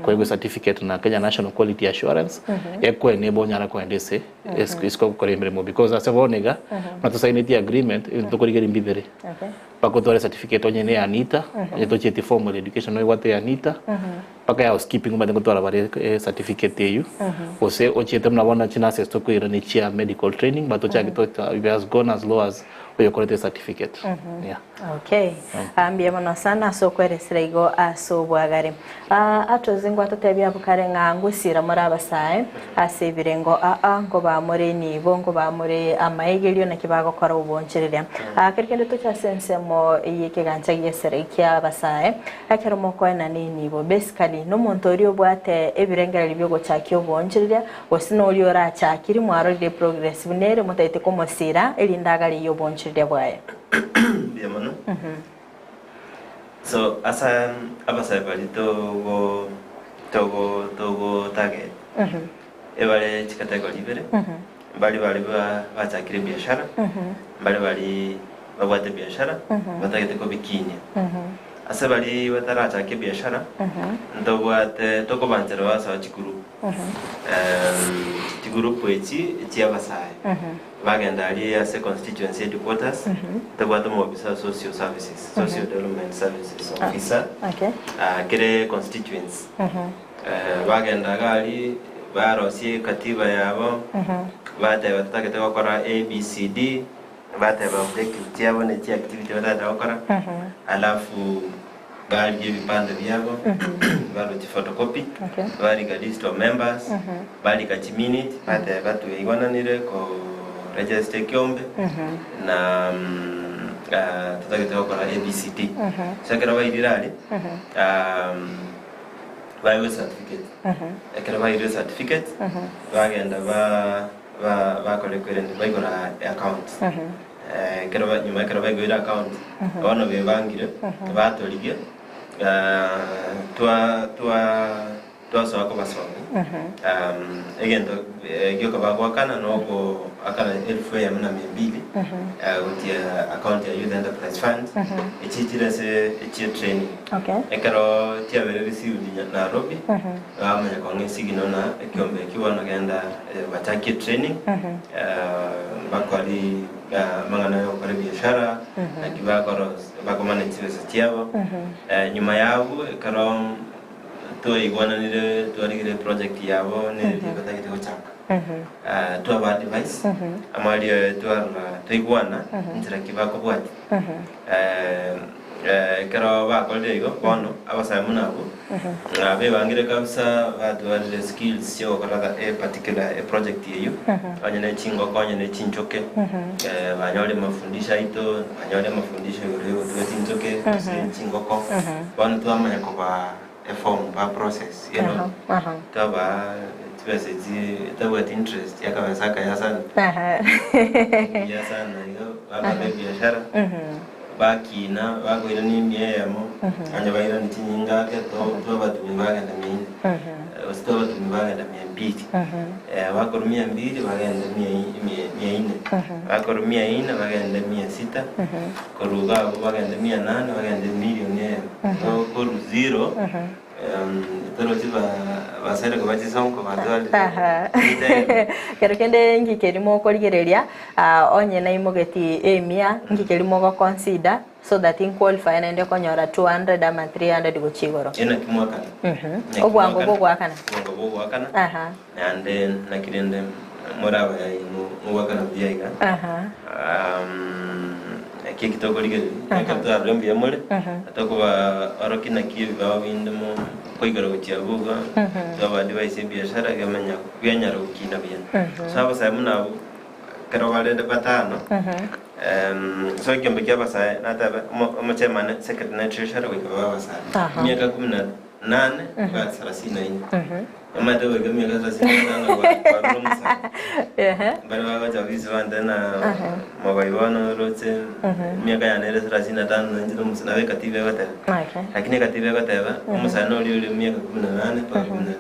koegwa certificate na Kenya National Quality Assurance ekoe enable onyare kogenda ase isiko gokora emeremo because ase bono iga buna tosaineti agreement ebinto tokorigereria mbibere mpaka otware certificate onye ne ya NITA onye tochieti formal education noebwate ya NITA Mpaka ya housekeeping omanyete ngotwara bare certificate eywo, gose ochiete buna bono chinurses tokoira ne chia medical training but tochake to it has gone as low as oyokorete certificate yeah. Okay. Ah, mbuya mono sana ase okweresera igo ase obwagare. Ah, atoze ngwatotebia abwo kare ng'a ngosira more abasae ase ebirengo aa nkobaa more enibo nkobaa more amaegerio naki bagokora obonchereria. Ah, keri kende toche ase ensemo y'ekegancha gi'esere kia abasae Ekero mokoenana enibo, basically nomonto oria obwate ebirengererio biogochakia oboonchoreria, gose noria orachakirie mwarorire progress buna ere motagete komosira erinde agareie oboonchoreria bwaye. Mbuya mono. So asa abasae baria togo togo togo target ebare chicategory ibere, mbari baria ba bachakire ebiashara, mbare baria babwate ebiashara batagete kobikinyia. Ase baria batarachaka ebiashara, ntobwate tokobanchera basoa chigroup. Chigroup echi echi'abasae, bagenda aria ase constituency headquarters, ntobwate omobisa o social services, social development services officer, kere constituency. Bagenda iga aria, barosia ekatiba yabo, bateba totagete gokora ABCD, Bateba objective chiabo ne chiactivity batagete gokora, alafu barigia ebipande biabo, barwa chiphotocopy, barika list of members, barika chiminute, bateba tweigwananire ko register ekiombe, na. Totagete gokora ABCD. So ekero bairire aria, baegwe certificate. Ekero bairire certificate, bagenda ba ba bakora ekwerende baigora account. Ekero ba nyuma ekero baigoire account, bono bebangire, batorigia, twa twa Twasoa kobasomia, egento gioka bagoakana nogoakana elfu eyemo na mia mbili gochia account ya Youth Enterprise Fund, echi chire ase echie training. Ekero chiabeire received Nairobi, bamanya kong'a esignal na ekiombe ekio bono genda bachakie training, bakori amang'ana ya gokora ebiashara, naki bakoro bakomanage chibesa chiabo. Nyuma ya abwo ekero. Twaigwananire twarigire eproject yabo neria batagete gochaka. Twaba advise amari aye twarora twaigwana nchera ki bakobwatia. Ekero bakorire igo bono abasae buna abwo bebangire kabisa batwarire skills chia gokora a particular eproject eyio onye ne chingoko onye ne chinchoke banyore mafundisho aito banyore amafundisho igoro ya ogotuga chinchoke gose chingoko. Bono twamanya kobaa eform ba process you know twabaa chibesa echi etabwati interest akabesa akaya sana buya sana igo bakora ebiashara bakina bakoirania emia eyemo onye bairani chinyinga ake twabatumia bagenda mia ine gose twabatumia bagenda mia mbili bakorwa mia mbili bagende mia mia ine bakorwa mia ine bagende mia sita. Korwa iga abwo bagende mia nane, bagende emilioni eyemo. So korwa zero, torochi basere koba chisonko batwarire mita eyemo. Kero kende ngike rimo okorigereria onye naimogeti emia, ngike rimo ogo consider so that inqualify naende konyora 200 ama 300 gochia igoro. Naki mwakana. Naki Obwango mwakana. bwa ogoakana. Obwango bwa ogoakana. Aha. Naende naki rende more abayai mogwakana buya iga. Naki eki tokorigereria, ekero twarorire mbuya more, tokobaorokia naki ebibao binde mokoigora gochia abwo iga, twaba advise ebiashara biamanya bianyara gokina buya. So abasae buna abwo, ekero bare batano, so ekiombe kia abasae natebe omochairman, secretary na treasurer goika babe abasae. Emiaka kumi na nane mpaka sarasini na inye. Omanyete goika emiaka sarasini na tano kwarure omosae. Mbare bagocha ofisi bante na mogoi bono oroche emiaka yane ere sarasini na tano nainche nomosae nabo ekatiba egoteba. Lakini ekatiba egoteba omosae noria ore emiaka kumi na nane mpaka kumi na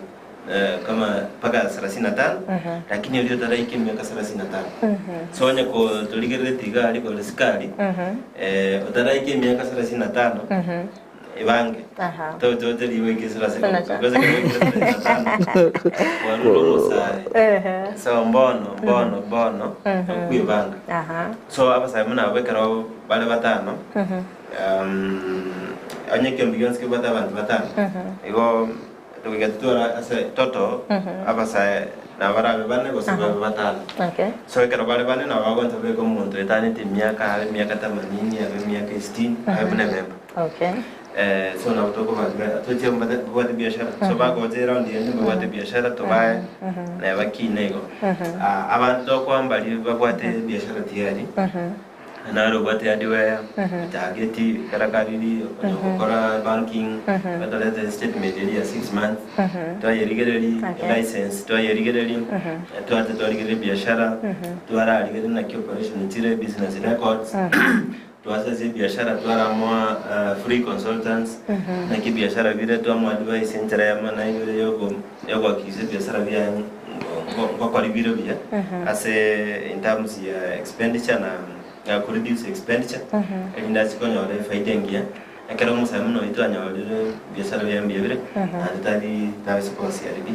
kama mpaka sarasini na tano lakini oria otaraika emiaka sarasini na tano. So onye torigereretie iga aria kore sikari otaraika emiaka sarasini na tano. Ebange. Aha. Totote goika esirase Senator. goika goika esirase kwarure omosae. Ehe. So mbono mbono mbono okwebanga. Aha. So abasae buna abwo ekero bare batano onye ekiombe gionsi kebwate abanto batano igo togoika totware ase toto abasae nabarabe bane gose babe batano. Okay. So ekero bare bane nabo bagoancha babeke omonto oetanete emiaka abe emiaka themanini abe emiaka esitini abe buna ememba. Okay. Eh, so nabo tokobabwera tochie mbate babwate biashara so bagocha eraundi ende babwate biashara tobae naye bakine igo Ah, abanto tokoa mbari babwate biashara tiyari naro obwate hardware chageti karakariri gokora banking batorete statement eri ya 6 months twayerigereri license twayerigereri twate twarigereri biashara twararigereri naki operation chire business records Twasase ebiashara twaramoa free consultants, naki ebiashara bire twamoa advice enchera eyemo na ibere yogo yogoakikisha ebiasara biaye ngokori bire buya ase in terms ya expenditure na na koreduce expenditure erinde achi konyora efaida engiya. Ekero omosae buna oyio twanyorire ebiasara biaye mbuya bire naende tari tabisa koba CRB,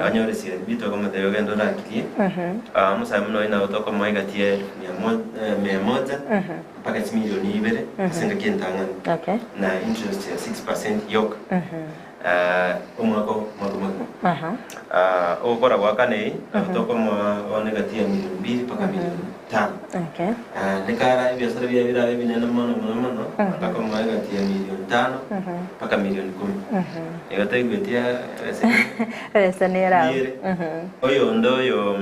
anyore CRB tokomotebia ogende orakirie. Omosae buna oyio nabo tokomoa egati ya elfu mia mo mia moja mpaka chimilioni ibere ase engaki entang'ani Okay. na interest ya 6% yoka omwaka omwaka omogima. Aha. Ogokora goakana eye nabo tokomoa bono egati ya milioni mbili mpaka milioni tano. Okay. Nekara ebiasara biaye birabe ebinene mono mono mono, bakamoa egati ya milioni tano mpaka milioni kumi. Igo taigweti ebesa Ebesa nere abwo. niere. Oyonde oyo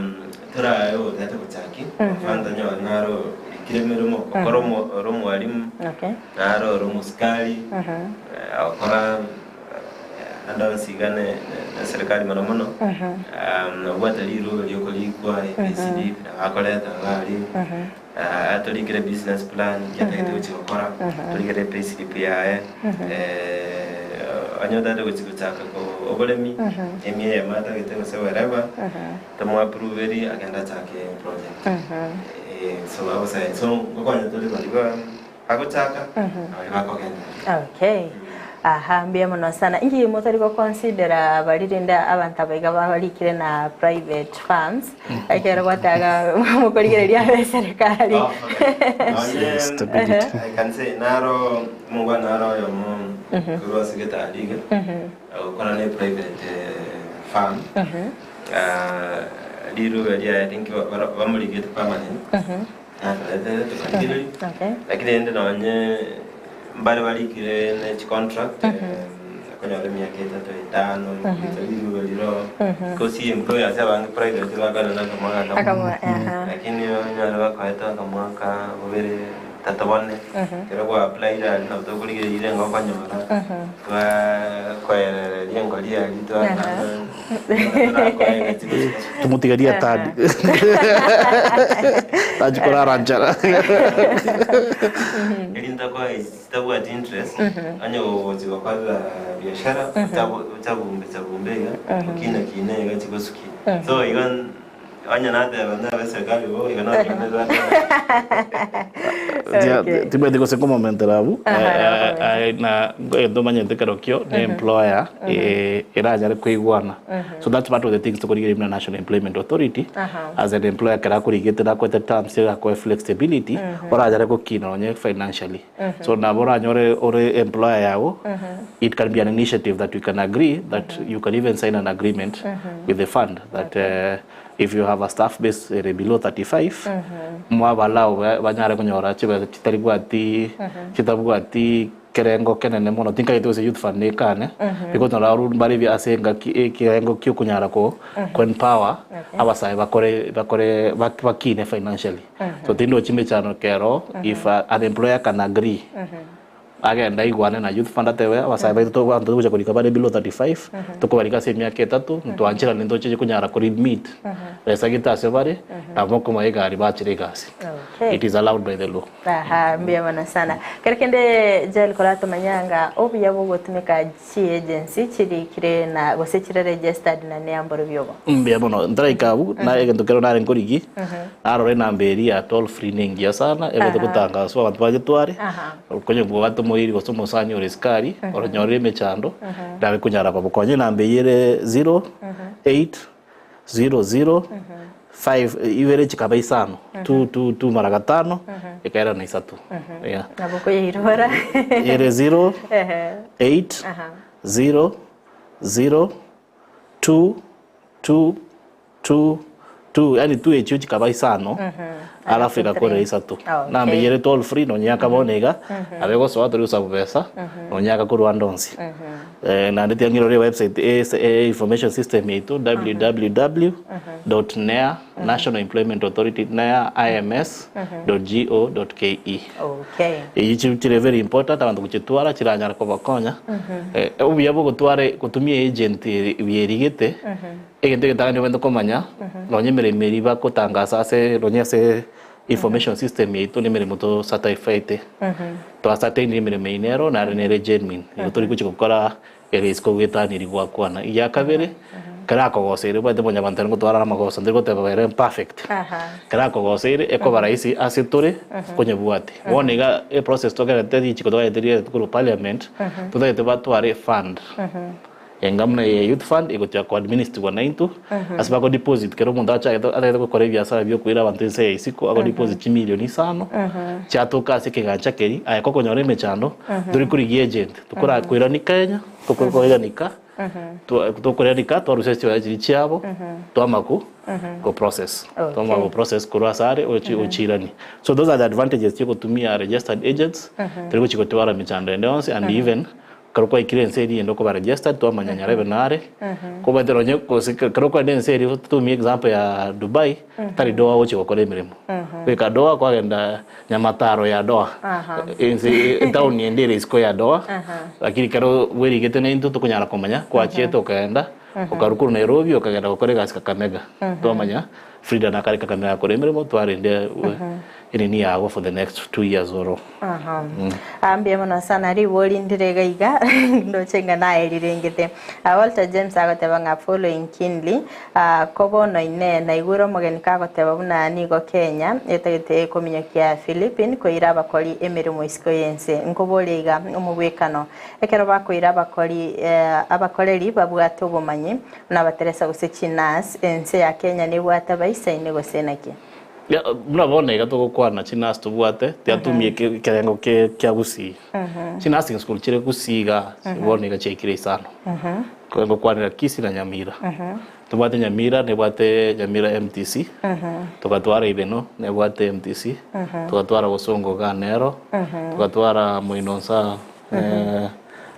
torae otete gochaki, fanta nyore naro. kera emeremo, okora omo ore omwalimu, naro ore omosikari, okora ande onsi iga ne ne serikali mono mono, nobwate rirobe riokorikwa ABCD nabo akoreta iga aria, atorikere business plan nki atagete gochia gokora, atorikere payslip yaye, onye otagete gochia gochaka ko oboremi, emia eyemo atagete gose wherever. Tomoapproveri agende achake project. So abasae so ngokonya tore baria ba bagochaka na baria bakogenderera. Okay. Aha, mbuya mono sana. Inki motari goconsidera bari rende abanto aba iga babarikire na private firms ekero gwataga mokorigereria abe serikali. Nonye Stability. I can say naro omongwana naro oyomo korwa ase getari iga agokora ne private firm. Riruga riaye ninki bamorigete permanent, natoretere tokarigereria. Lakini rende nonye mbare barikire ne chicontract, okonyora emiaka etato etano, goika riruga riro, because employers abange private bakoenana akamwaka akamo, lakini onyore bakoete akamwaka bobere tato bone, ekero gwa applyire aria nabo tokorigereria rirengo okonyora, twakoerereria engori aria twa. Tomotigarie atandi. Tachi korara nchara. Erinde okoa chitabwati interest onye gogochi gokorera biashara ochabumbe chabumbe iga okina kina iga chigosukia so igo onye nateba nabe serikali bo igo notenenera Okay. Timanyeti gose nkomomentera abwo Aha, Eh, eh, na egento omanyete kerokio ne employer eh, eranyare koigwana so that's part of the things tokorigereria buna National Employment Authority Aha. as an employer ekero akorigete nakoete terms erakoe flexibility oranyare gokina nonye financially so nabo oranyore ore employer yago it can be an initiative that we can agree that you can even sign an agreement with the fund that eh, If you have a staff base ere below 35, mwabalao banyare konyora chibesa chitari bwati chitabwati kerengo kenene mono tinkagete gose youth fund nekane because naro arwu mbare ebi ase engaki ekerengo kia okonyara ko ko empower abasae bakore bakore bakine financially. So tindochi mechando kero if an employer can agree. Agende aigwane na Youth Fund atebe, Abasae baito abanto togocha korika bare below 35, tokobarika ase emiaka etato, ntwancherane ntoche konyara ko remit besa gete ase bare, nabo mokomoa egari bachere egasi. Okay. It is allowed by the law. Aha, mbuya mono sana. Kero kende Jael koratomanya ng'a obuya bw'ogotumeka chiagency chirikire na gose chire registered na neamboro biogo. Mbuya mono. Ntaraika abwo, na egento kero nare nkorigi, narora enamba eria ya toll free nengiya sana, ebete gotangaswa abanto bagetware, Okonye kobwata omoiri gose omosani ore sukari, oronyorire emechando, nabe konyara komokonya. Enamba eyio ere 0800 5 ibere chikaba isano, 2 2 2 mara gatano, ekaera na isato. Yeah. Nabo okoyeirora. Ere 0 8 0 0 2 2 2 2 yani 2 echio chikaba isano alafu igakorera isato Okay. nambeyere toll free nonya akaba one iga abe gosoa tori gosaba besa nonya agakorwa ande onsi eh, naende tiang'ire ore website e information system yaito www dot nea national employment authority nea ims dot go dot ke Okay. Eyio chiri chire very important abanto gochitwara chiranyare kobakonya eh, obuya bwa ogotwara gotumia agent ere bierigete Egento egetang'ani obwenerete komanya, nonya emeremo eria bagotangasa ase nonya ase information system yaito na emeremo to certifiete. Twa certainire emeremo eyio nero nare nere genuine. Igo tori gochia gokora ere isiko goetania gwakwana. Egia kabere, ekero akogoseire obwate mwanyabanto ere ngotwara amagoso ntari goteba ere perfect. Ekero akogoseire ekoba rahisi ase tore konyebwatia. Bono iga eprocess togerete richiko togaete riaetwe korwa parliament, totagete batware efund. Enga buna eye ya Youth Fund egochia koadministerwa naintwe, ase bako deposit kera omonto achagete atagete gokora ebiasara bia okoira abanto ense ya isiko ago deposit chimilioni isano, chiatoka ase ekegancha keria, aye kokonyora emechando, tori korigia agent, tokorakoirania Kenya, tokokoiranika, twa tokoiranika twarusia chibesa chiria chiabo, twama ko ko process, twama go process korwa ase are ochi ochiiranie. So those are the advantages chia ogotumia registered agents, tori gochia gotwara emechando ende yonsi and even. Ekero kwaikire ense eria ende okoba registered twamanya nyarebe nare, kobwate nonye gose ekero kwaenda ense eria totumie example ya Dubai, tari Doha ogochia gokora emeremo. Goika Doha kwagenda nyamataro ya Doha, ense etown ende ere isiko ya Doha, lakini ekero bwerigete naintwe tokonyara komanya kwachiete okaenda, okarwa korwa Nairobi okagenda gokora egasi Kakamega, twamanya Frida nakare Kakamega akore emeremo twarende enini yago for the next 2 years oro. Aha. Ah, mbuya mono sana ribori ndire iga iga ndoche ng'a naye rirengete. Ah, Walter James agoteba ng'a following keenly ah, ko bono ine naigure omogeni kagoteba buna nigo Kenya etagete kominyokia Philippine koira abakori emeremo isiko y'ense. Nkoboria iga omobwekano ekero bakoira abakori eh, abakoreri babwate obomanyi buna abateresa gose chinurse ense ya Kenya nebwate abaisaine gose naki? Ya, buna bono iga togokwana chinurse tobwate tiatumia ekerengo kia Gusii. Chinursing school chire Gusii iga bono iga chiaikire isano. Ngokwanera Kisii na Nyamira. Tobwate Nyamira nebwate Nyamira MTC, togatwara Ibeno nebwate MTC, togatwara Bosongo igaa nero, togatwara Moino Nsaa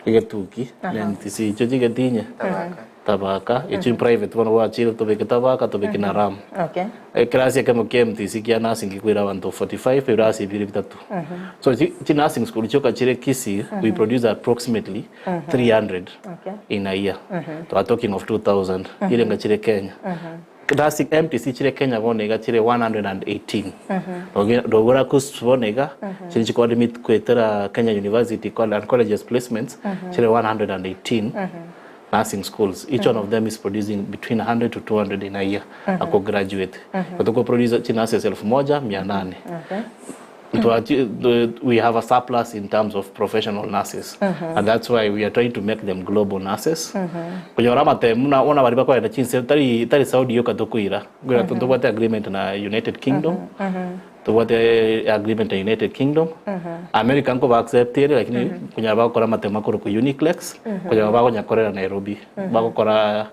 Egetuki ne MTC. Echio chigetinye. Tabaka, echio in private bono gwachire tobeke Tabaka tobeke na Ram. Eclass ekemo kia MTC kia nursing gekoira abanto 45 ebirasi bibere bitato. So chi nursing school chioka chire Kisii we produce approximately 300 in a year. We are talking of 2000 irenga chire Kenya. Nursing MTC chire Kenya bono iga chire 118. Ndogora KUCCPS bono iga chiri chiko admit goetera Kenya University and Colleges placements chire 118 nursing schools. Each one of them is producing between 100 to 200 in a year ako graduate. Toko produce chi nurses 1800. We have a surplus in terms of professional nurses and that's why we are trying to make them global nurses. Konyora amatemu na ona bari bakoenda chinse tari tari Saudi yoka tokoira. Gwera tobwate agreement na United Kingdom. Tobwate agreement na United Kingdom. America nko ba accept ere lakini konyara bagokora amatemu akoro ku Uniclex konyara bagonyakorera Nairobi. Bagokora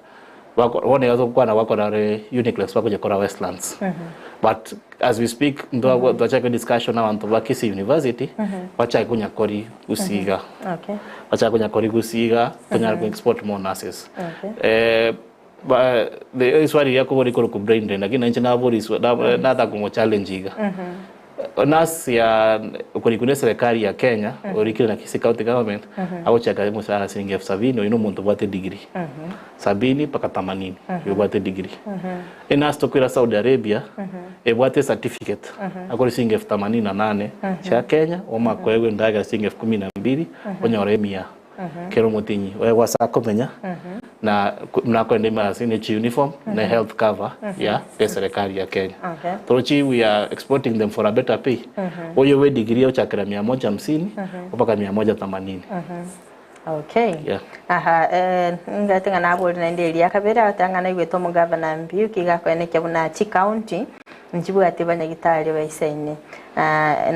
bono iga togokwana bakora are Uniclex bakonyekora Westlands. But as we speak twachaka discussion na abanto ba Kisii University bachake konyakori Gusii iga. Bachake konyakori Gusii iga tonyare ko export more nurses. Eswali riria akobora rikorokwa brain drain lakini nainche nabora nataka komo challenge iga. Nurse ya okorikwa na eserekari ya Kenya orikire na Kisii County Government agochaka omoshahara siringi elfu sabini oyio na omonto obwate edegree. Sabini mpaka themanini oyo obwate edegree. Enurse tokoira Saudi Arabia ebwate ecertificate akore siringi elfu themanini na nane chia Kenya omanye koegwa endagera siringi elfu kumi na mbili onyore emia kera omotinyi oegwe ase akomenya na nakorenda ime ase ne chiuniform ne health cover ya eserekari ya Kenya. Torochi we are exporting them for a better pay. Oyo bwe degree ochakera mia moja hamsini mpaka mia moja themanini. Okay. Yeah. Aha, ngati ng'a nabori naende eria kabere agoteba ng'a naigwete omogavana Mbiuki iga akoenekia buna chicounty nchibwati banyagitari baisaine.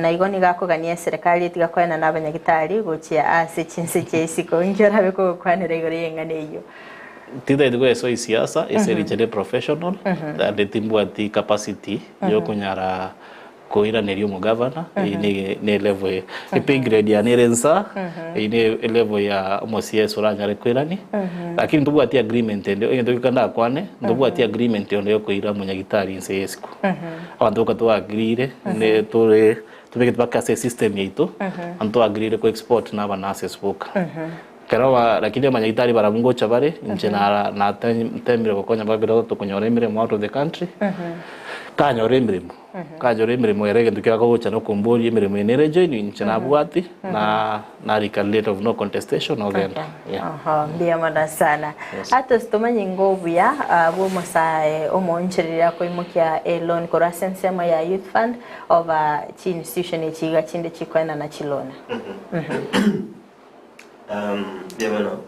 Na igo nigo akogania eserekari etiga koenana abanyagitari gochia ase chinse chia isiko. Inki orabe kogokwanera igoro y'eng'ana eyio? Tintageti goesoa esiasa ase riche re professional naende timbwati capacity yokonyara koiraneria omogavana eyio ne ne level e pay grade yane ere nsa eyio ne elevel ya omo CS oranyare koirania lakini ntobwati agreement ende egento gioka ndakwane ntobwati agreement onde yokoira omonyagitari inse ya esiko. Abanto boka twa agreeire ne tore tobegete mpaka ase esystem yaito abanto twa agreeire ko export na aba nurses boka. Ekero ba lakini abanyagitari barabwo ngocha bare inche nara natemire gokonya mpaka tokonyora emeremo out of the country kanyora emeremo kanyora emeremo ere egento kiago gocha nokomboria emeremo eye nere genuine inche nabwati na narika letter of no contestation ogenda yeah. Oho, mbuya mono sana. Yes. Atos tomanyi ng'a obuya bwa omosae omoonchoreria akoimokia eloan korwa ase ensemo ya youth fund oba chi institution echi iga chinde chikoenana chiloan. Mbuya mono.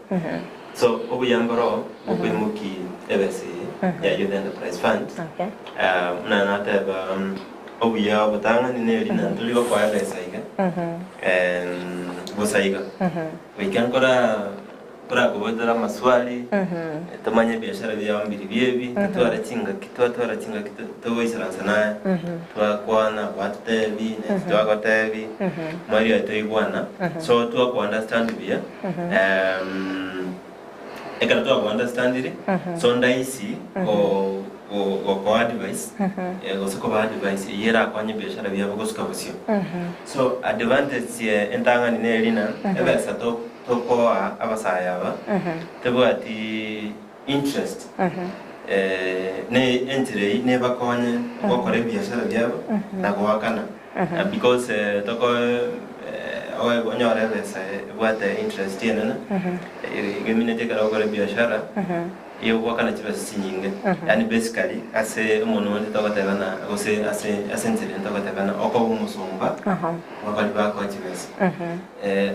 So obuya mboro bokoimoki ebesa eye ya Youth Enterprise Fund. Buna nateba obuya obotang'ani neri na ntori gokoa ebesa iga bosa iga. Goika nkora. Torakoboetera amaswali, tomanye ebiashara biao mbiri ebi, totware chingaki, twatwara chingaki togoisaransa naye, twakwana, gwatotebi, naintwe twagotebi, mwaria oye toigwana, so twako understand buya, ekero twako understandire, so ndaisi ko gokoa advice, gose koba advice eyio erakonye ebiashara biabo gosuka bosio. So advantage entang'ani neri ng'a, ebesa to. Tokoa abasae aba tebwati interest ne enchera eyio nebakonye gokora ebiashara biabo na goakana because toko onyore ebesa ebwate interest enene emineti ekero ogokora ebiashara Yogoakana chibesa chinyinge, yaani basically ase omonwa onde togotebana gose ase ase enchera ende togotebana okoba omosomba bwa baria bakoa chibesa.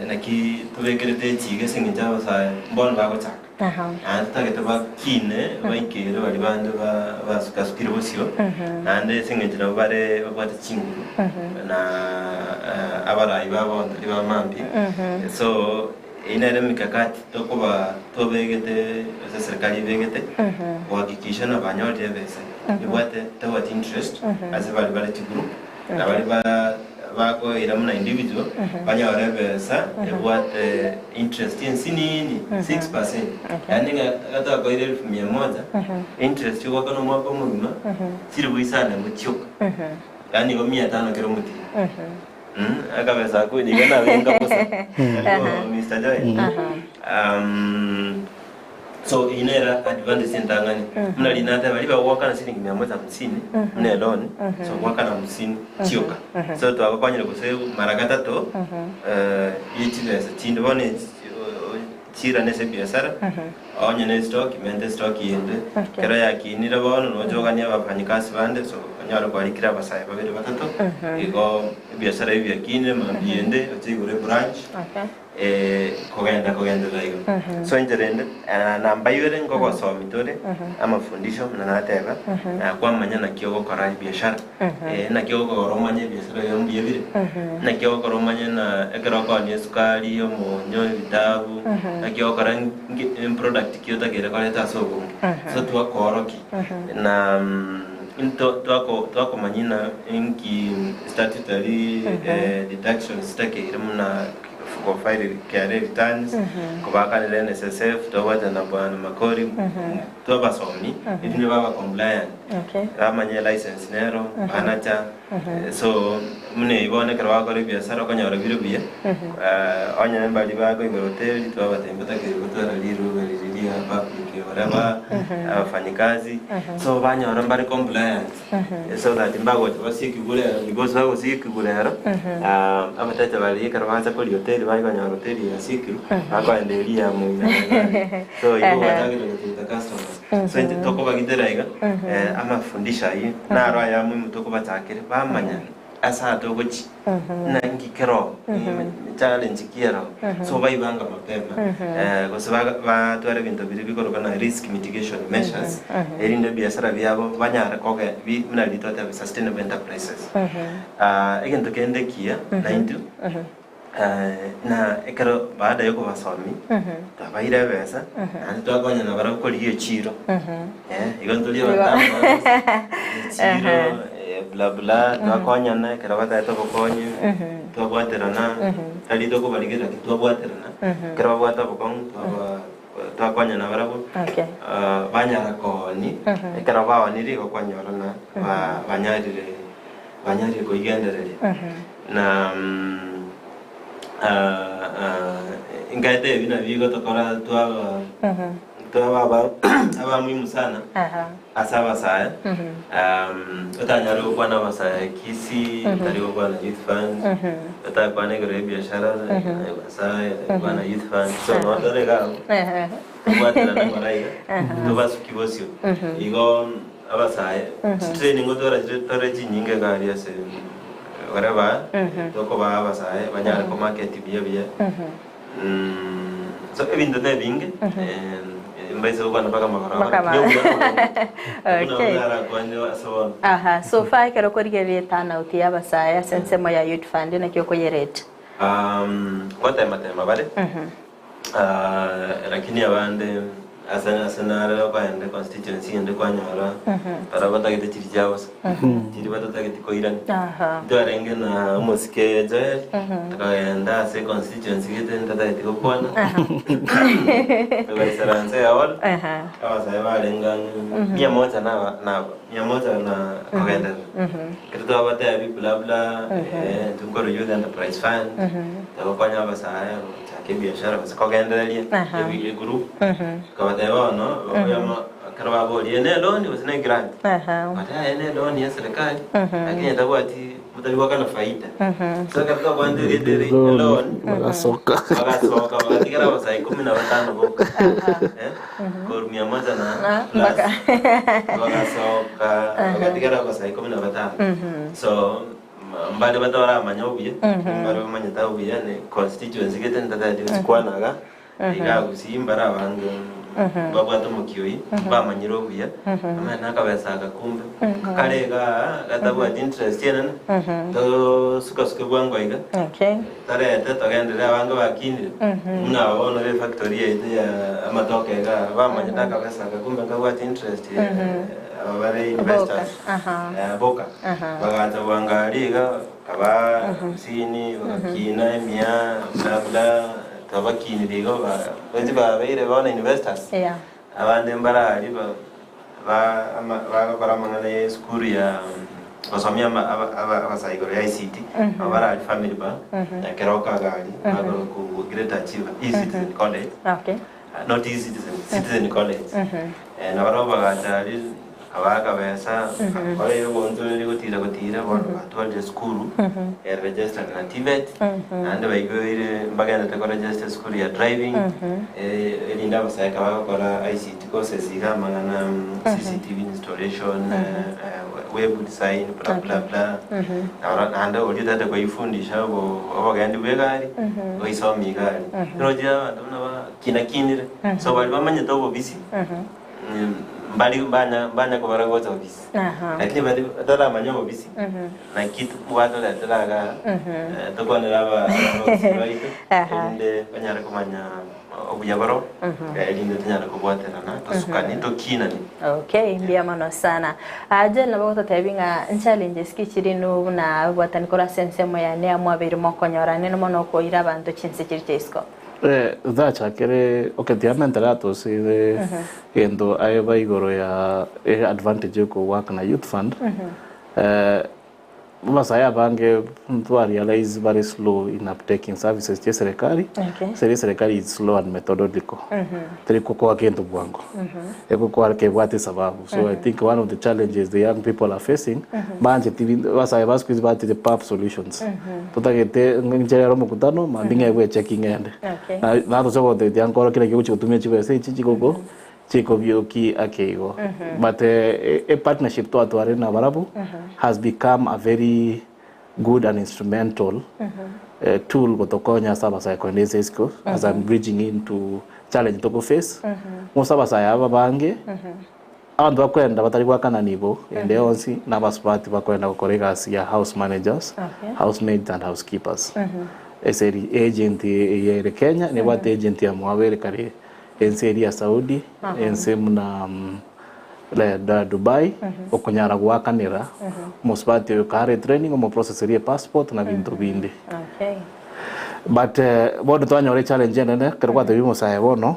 Naki tobekerete echiga ase eng'encho abasae mbono bagochaka, naende totagete bakine baikere baria bande ba basukasukire bosio, naende ase eng'encho nabo bare babwate chinguru na abarai ba bono tari ba mambia, so. Eyio nere emikakati tokoba tobegete ase eserikari ebegete gohakikisha ng'a banyorire ebesa ebwate tebwati interest ase baria bare chigroup na baria ba bakoira buna individual banyore ebesa ebwate interest ensinini 6%. Yaani ng'a ekero twakoire elfu mia moja interest ogoakana omwaka omogima chiribu isano emo chioka yaani igo mia tano kera omotienyi. Akabesa ako nigo nabenga bosa. Karibu Mr. Joy. So iyi nere advantage entang'ani. Buna riria nateba ribaga goakana shilingi mia moja hamsini buna eloan, so goakana hamsini chioka. So twagokonyire gose mara gatato ye chibesa chinde bono chirane ase ebiasara, onye ne estock mente estock ende, ekero yakinire bono nochoganie abafanyikazi bande so onyore kwarikire abasae babere batato, igo ebiasara ebi biakinire mambia ende oche igoro ebranch kogenda kogenderera igo. So enchera ende namba ibere nkogosomia tore amafundisho buna nateba, kwamanya naki ogokora ebiashara. Naki ogokora omanye ebiasara biao mbuya bire? Naki ogokora omanye na ekero okoonia esukari, omonyo, ebitabu, naki ogokora nki product ki otakeire koreta ase obonge. So twakoorokia na into twako twakomanyia ng'a inki statutory deductions chitakeire buna gofile KRA returns, kobakanera NSSF, twabwatana na bwana Makori, twabasomi erinde baba compliant. Okay. Bamanye license nero, banacha, so buna eyio bono ekero bagokora ebiasara okonyora bire buya, onye mbari bakoigora hoteli twabatebia mbotakeire gotwara riruba riria ria public whatever, abafanyikazi, so banyora mbare compliant, so that mbagocha basiekigwe rero because bagosiekigwa rero, abatecha baria ekero bacha koria hoteli bakonyora hoteli yasiekirwe, bakoenda eria ya moino so igo gwachakire gotuta customers. So intwe tokobagitera iga, amafundisho ayio naro aya muhimu tokobachakera bamanya ase aya togochia, ng'a inki keroo, challenge ki eroo, so baibanga mapema gose batware ebinto biria bikoroka ng'a risk mitigation measures, erinde ebiasara biabo banyare koge bi buna riria twateba sustainable enterprises. Egento kende ekiya naintwe. Na ekero baada y'okobasomia, twabaire ebesa, naende twakonya nabarabwo korigia echiiro. Igo ntori abanto amo bonsi, echiiro, bla bla, twakonyana ekero batagete obokonyi, twabwaterana, tari tokobarigereria lakini twabwaterana, ekero babwate obokong'u twaba twakonya nabarabwo, Okay. banyara koonia, ekero baonirie igo kwanyora ng'a ba- banyarire banyarire koigendereria. Na nkaete ebi nabio igo tokora twaba twaba aba abamuhimu sana ase abasae otanyare gokwana abasae Kisii, otari gokwana youth fund, otakwana igoro ya ebiashara abasae, otakwana youth fund, so notore iga abwo tobwaterane ng'ora iga tobasuki bosio. Igo Abasae, chitraining gotwara chire tore chinyinge iga aria ase whatever tokobaa abasae banyare ko market buya buya so ebinto na ebinge mbaise gokwana mpaka amagoro Mpaka akore. amagoro. Buna Okay. buna arakwane ase bono. Aha, so far ekero okorigereria eturnout ya abasae ase ensemo ya youth fund naki okoyereta? Gotema tema bare. Ah, lakini abande ase ase nare okoenda constituency ende kwanyora baria batagete chiri chia bosa chiri batatageti koirania. Ntwarenge na omosike Joel tokagenda ase constituency gete ntatageti gokwana togaisaransa ehall abasae barenge ang'e mia moja na na mia moja na kogenderera. Ekero twabatebi bla bla intwe nkorwa Youth Enterprise Fund togokonya abasae gochaka ebiashara gose kogendereria ebi egroup tokabatebia bono oyomo ekero baborie ne eloan gose ne egrant bagateba yaya ne eloan ya eserekari lakini etabwati motari goakana faida. So ekero twakwanete erieta eri eloan Bagasoka. bagasoka bagatigara abasae ikomi na batano boka korwa mia moja na plus bagasoka bagatigara abasae ikomi na batano. So mbare bataramanya obuya, mbare bamanyete obuya ne constituency gete ntatagete gochikwana iga, iga gusii mbare abange babwate omokia oyio, bamanyire obuya, amanyete nakabesa aka kumbe, kare igaa gatabwati interest enene, tosukasuke bwango iga, Torete togenderere abange bakinire, buna aba bono b'efactory yaito ya amatoke igaa, bamanyete akabesa aka kumbe nkabwate interest aba bare investors boka. Bagacha bwango aria iga, bakaba hamsini, bagakina emia, bla bla, twabakinire igo ba bonsi babeire bono investors. Abande mbare aria ba ba ama bagokora amang'ana ya esukuru ya gosomia ama aba aba abasae igoro ya ICT, nabo bare aria Family Bank, na Keroka iga aria, bakorokwa Great Achiever, E-Citizen College, not E-Citizen, Citizen College. Nabarabwo bagacha aria, bakabaa akabesa, bagakora ebonto eria gotira gotira, bono batwarire esukuru, e registered na TVET, naende baigweire mbagenderete ko register esukuru ya driving, erinde abasae ekero bagokora ICT courses iga amang'ana CCTV installation, web design bla bla bla, naro naende oria otagete koifundisha obo obogendi bwa egari, oisomie egari. Roche abanto buna bakinakinire, so baria bamanyete obobisi. Mbari mbanya mbanya kobara gocha obisi lakini bari bataramanya obobisi naki twatoretera igaa tokwanere aba abagusii baito erinde banyare komanya obuya boro erinde tonyare kobwaterana tosukani tokinani. Okay, mbuya mono sana. Ah, Joel nabo ogototebi ng'a nchallenges ki chiri inwe buna ababwatani korwa ase ensemo yane amo abeire mokonyora nene mono okoira abanto chinse chiri chia isiko. Tachakere okay tiamentera atosire gento aeba igoro ya advantage yo work na youth fund abasae abange twa realize bare slow in uptaking services chia eserekari ase eserekari is slow and methodical teri gokoa gento bwango egokoa kebwate esababu so I think one of the challenges the young people are facing mbancheti abasae ba sikuizi banchete pap solutions Totagete inche rero omokutano mambia ng'e bwecheki ng'ende. Okay. Na natoche gotetia nkoro kera ekigochi gotumia chibesa echi chigoko chikobioki ake igo. But eh, e partnership twatwarire na barabwo has become a very good and instrumental eh, tool gotokonya ase abasae kogenda ense isiko as I'm bridging into challenge togo face. Mose abasae aba abange Abanto bakwenda batari goakana nibo ende yonsi nabasubati bakwenda gokora egasi ya house managers, house maids and house keepers. Ase eri agent eye ere Kenya nebwate agent ya mwabo ere kare ense eria ya Saudi, ense buna Dubai, okonyara goakanera omosubati oyo kare training omoprocesserie epassport na binto binde. But bono twanyora echallenge enene ekero gwatebirie omosae bono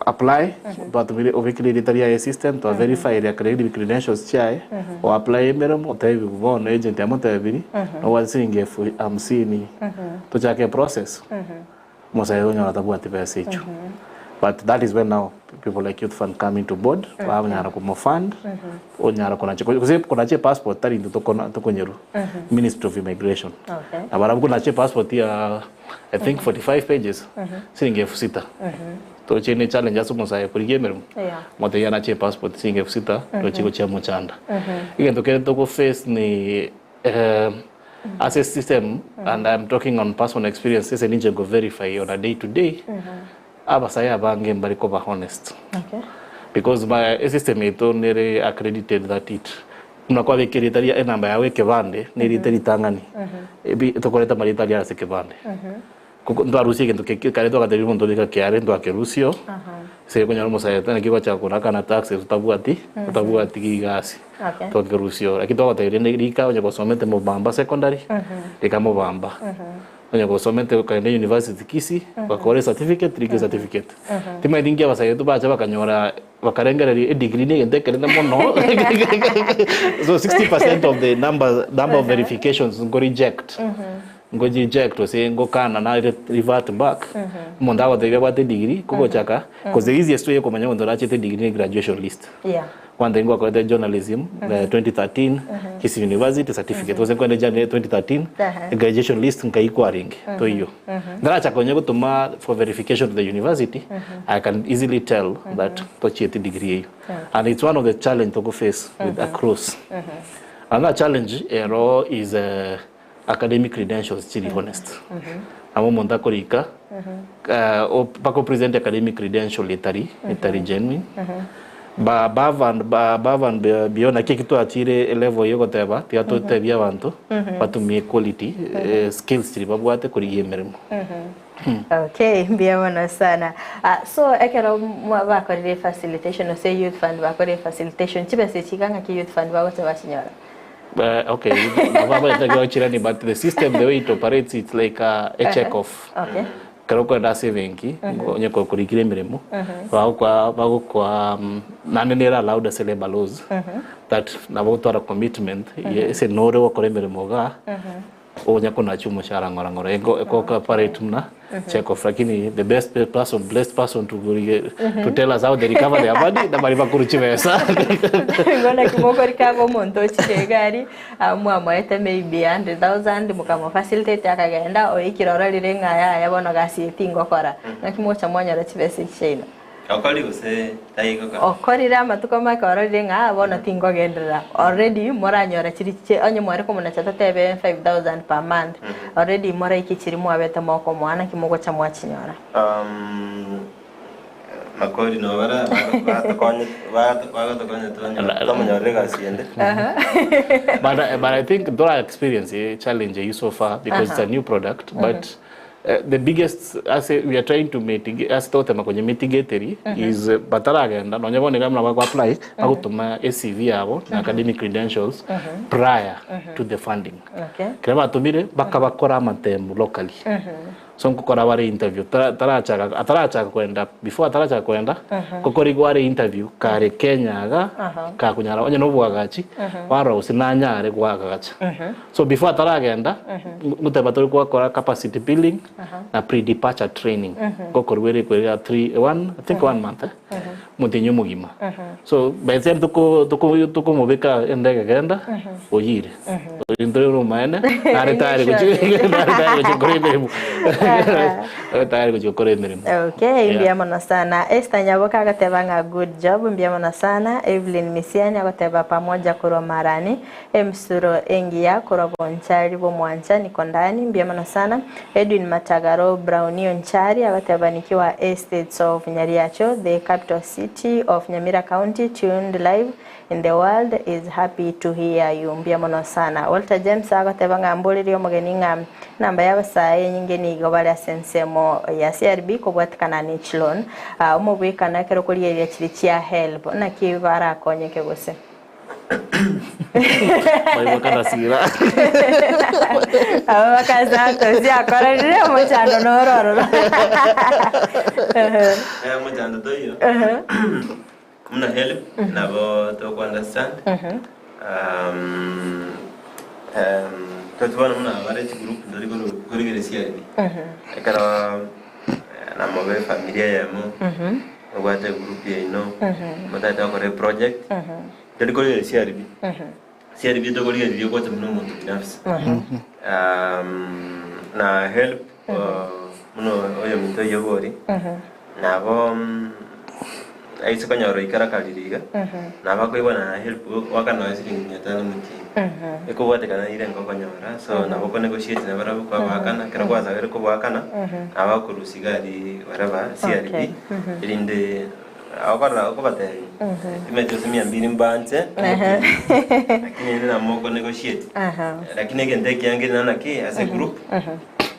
apply twatumire obekire erieta riaye esystem twa verify accredit credentials chiaye o apply emeremo otebiwe bono agent amotebirie nobwate siringi elfu hamsini tochake eprocess omosae onyora tabwati besa echio but that is when now people like youth fund come into board banyara komofund onyara konacha gose konacha epassport tari intwe tokona tokonyerwa ministry of immigration na barabwo konacha epassport ya I think 45 pages siringi elfu sita toche ne challenge ase omosae korigia emeremo motebie anache epassport siringi elfu sita toche gochia mochanda egento kere togo face ni ase system and I am talking on personal experience ase ninche nko verify on a day to day Abasae abange mbari koba honest because ba esystem yaito nere accredited that it buna kwabeka erieta ria enamba yao ekebande na erieta ritang'ani ebi tokoreta amarieta aria ase ekebande. Koko ntwarusia egento keke kare twagatebiwa omonto beka kiare ntwakerusia oo, ase okonyora omosae naki ogochaka korakana taxes otabwati otabwati gigasi Okay. twakerusia oo. Lakini twagotebia rende rika onye gosomete mobamba secondary, rika mobamba, onye gosomete okagenda university kisii, ogakora ecertificate rika ecertificate. Timanyeti nki abasae baito bacha bakanyora bakarengereria edegree na egento ekenene mono so 60% of the number number of verifications nko reject. Ngo reject gose ngokana na revert back, omonto agotebia abwate edegree, kogochaka, cause the easiest way yokomanya omonto orachete edegree ne graduation list. Yeah. One ngwakorete journalism 2013, Kisii University certificate, gose nkorende journalism 2013, graduation list nkai kwarenge, toiyo. Ntarachaka onye gotoma for verification to the university, I can easily tell that tochieti degree eyio. And it's one of the challenge togo face with across. Another challenge ero is Academic credentials chiri honest. Nabo omonto akorika mpaka o present academic credential etari etari genuine. Ba above and above and beyond naki eki twachire elevel ya ogoteba tiga totebie abanto batumie quality skills chiria babwate korigia emeremo. Okay, mbuya mono sana. Ah, so ekero mwa- bakorire facilitation ase youth fund bakorire facilitation chibesa echi iga ng'aki youth fund bagocha bachinyora? Okay, nabo abaete gochirani but the system the way it operates it's like a, a check off. Okay. Ekero okoenda ase ebenki, onye korikire emeremo, bagokoa bagokoa naende nere allowed ase labour laws that nabo ogotwara commitment ye ase nore ogokora emeremo igaa, Onya konacha omoshahara ng'ora ng'ora ego ego operate muna check off lakini the best person blessed person to, to tell us how they recover their money na bari bakuru chibesa. Igo naki mokorikaba omonto ochire egari ah, mwamoete maybe 100,000 mukamofacilitate akagenda oikire ororire ng'a yaya bono gasi eye tingokora naki mogocha mwanyora chibesa echi chiaino. Okori gose taigoka? Okorire amatuko make ororire ng'a bono tingogenderera. Already moranyora chiri chi onye mware komonacha totebe 5000 per month, already moraike chiri mwabete mokomoa naki mogocha mwachinyora. Makori nabo bara batokonye bagatokonya tomonyorere egasi ende. But, but I think though I experience a challenge eyio so far because it's a new product but The biggest ase we are trying to mitigate ase togotema konye mitigate eri is bataragenda nonye bono iga buna bago apply bagotoma ecv yabo na academic credentials prior to the funding. Okay. Ekero batomire bakabakora amatemu locally. So nkokora bare interview tara tarachaka atarachaka koenda before atarachaka koenda nkokorigwa are interview kare Kenya iga kakonyara onye na obwagachi barora gose nanyare goagacha. So before ataragenda, ngoteba tore gwakora capacity building na pre-departure training. Ngokorwa ere kwera 3 one, I think one month eh. Omotienyi omogima. So by the time toko toko tokomobeka endege genda, oyire. Oyo ntore omaene, nare tayari gochi nare tayari gochi gokora emeremo. Nare tayari gochi gokora emeremo. Okay, Yeah. mbuya mono sana. Esther Nyaboka agateba ng'a good job, mbuya mono sana. Evelyn Misiani agoteba pamoja korwa Marani. Emisuro engiya korwa bonchari bw'omwancha niko ndani. Mbuya mono sana. Edwin Matagaro Brownie Onchari agoteba nikiwa Estates of Nyariacho, the capital city of Nyamira County, tuned live in the world is happy to hear you. Mbuya mono sana. Walter James agoteba ng'a mborerie omogeni ng'a enamba y'abasae enyinge nigo bare ase ensemo ya CRB kobwatikana ne chiloan. Omobwekano ekero okorigereria chiria chia HELB naki barakonyeke gose? Baibwakanasira. Abo bakasanto siakorerire omochando noro ororo. Eh, omochando toiyo buna help nabo toko understand um, um, toti bono buna bare chigroup ntori koru- korigereria CRB ekero eh, namobe efamilia eyemo Mobwate egroup yaino, motagete gokora eproject, tori korigereria CRB. CRB tokorigereria ogocha buna omonto binafsi. Na help buna oyominto oyio bori, nabo aise konyora oikara karire iga, nabo akoigwana na help goaka nonya siringi mia tano omotienyi. Ekobwatekana nire ngokonyora, so nabo oko negotiate nabarabwo kwabaakana, ekero gwasabire kobaakana, nabo bakorusia iga aria whatever CRB, erinde okorora okobatebia, timanyeti gose mia mbiri mbanche, omotienyi, lakini ere nabo moko negotiate. Lakini egento ekiya nkeri naki, ase egroup.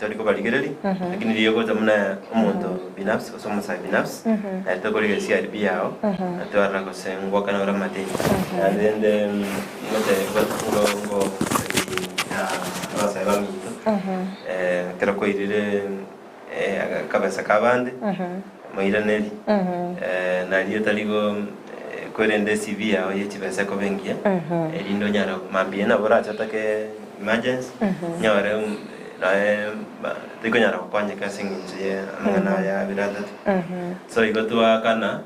Tori kobarigereria, lakini riria ogocha buna omonto binafsi gose omosae binafsi, naye tokorigereria CRB yao, na twarora gose ngwakana ore amadeni. Naende rende ngote- ngo- ngo- ngo abasae baminto, ekero kwairire akabesa ka abande, moiraneri, nario tari go korende ecv yao ye chibesa ekoba engiya, erinde onyare mambia nabo orache otake emergency, onyore noe tikonyara gokonyeka ase eng'encho ya amang'ana aya abere atato. So igo twaakana,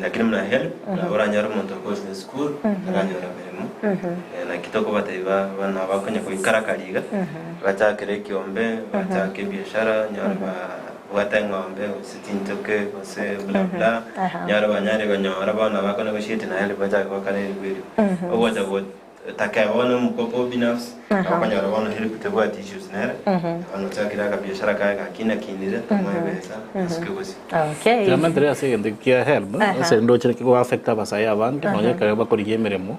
lakini buna helb, nabo oranyore omonto okochire esukuru, taranyora meremo, naki tokobatebia ba bana bakonya goikarakari iga, bachakere ekiombe, bachake ebiashara, onyore babwate eng'ombe, gose chinchoke, gose bla bla, onyore banyare konyora bono bako negotiate na helb bachake goakana eribu erio. Ogocha go Takeba bono omokopo binafsi, okonyora bono help tebwati issues nere, bono ochakire akabiashara kaye gakina kinire, tomoe ebesa, asuke bosio. Okay. Tiga ase egento kia helb, ase ndoche go affect abasae abange, nonye ekero bakorigia emeremo,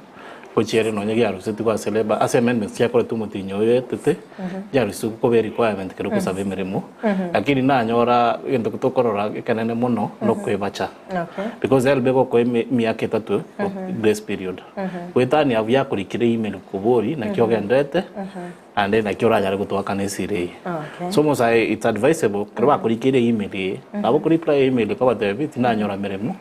gochia ere nonye giarusetigwe ase labour, ase amendments chiakoretwe omotienyi oyo oetete, giarusetigwe koba erequirement ekero okosaba emeremo, lakini nanyora egento tokorora ekenene mono, nokoebacha. Okay. Because helb egokoa emiaka etato grace period. Goetania abwo yakorikire email kobori naki ogenderete naende naki oranyare gotoakana esiri eye. Okay. So omosae it's advisable ekero bakorikeire email eye, nabo okoreply email okobatebia tinanyora meremo,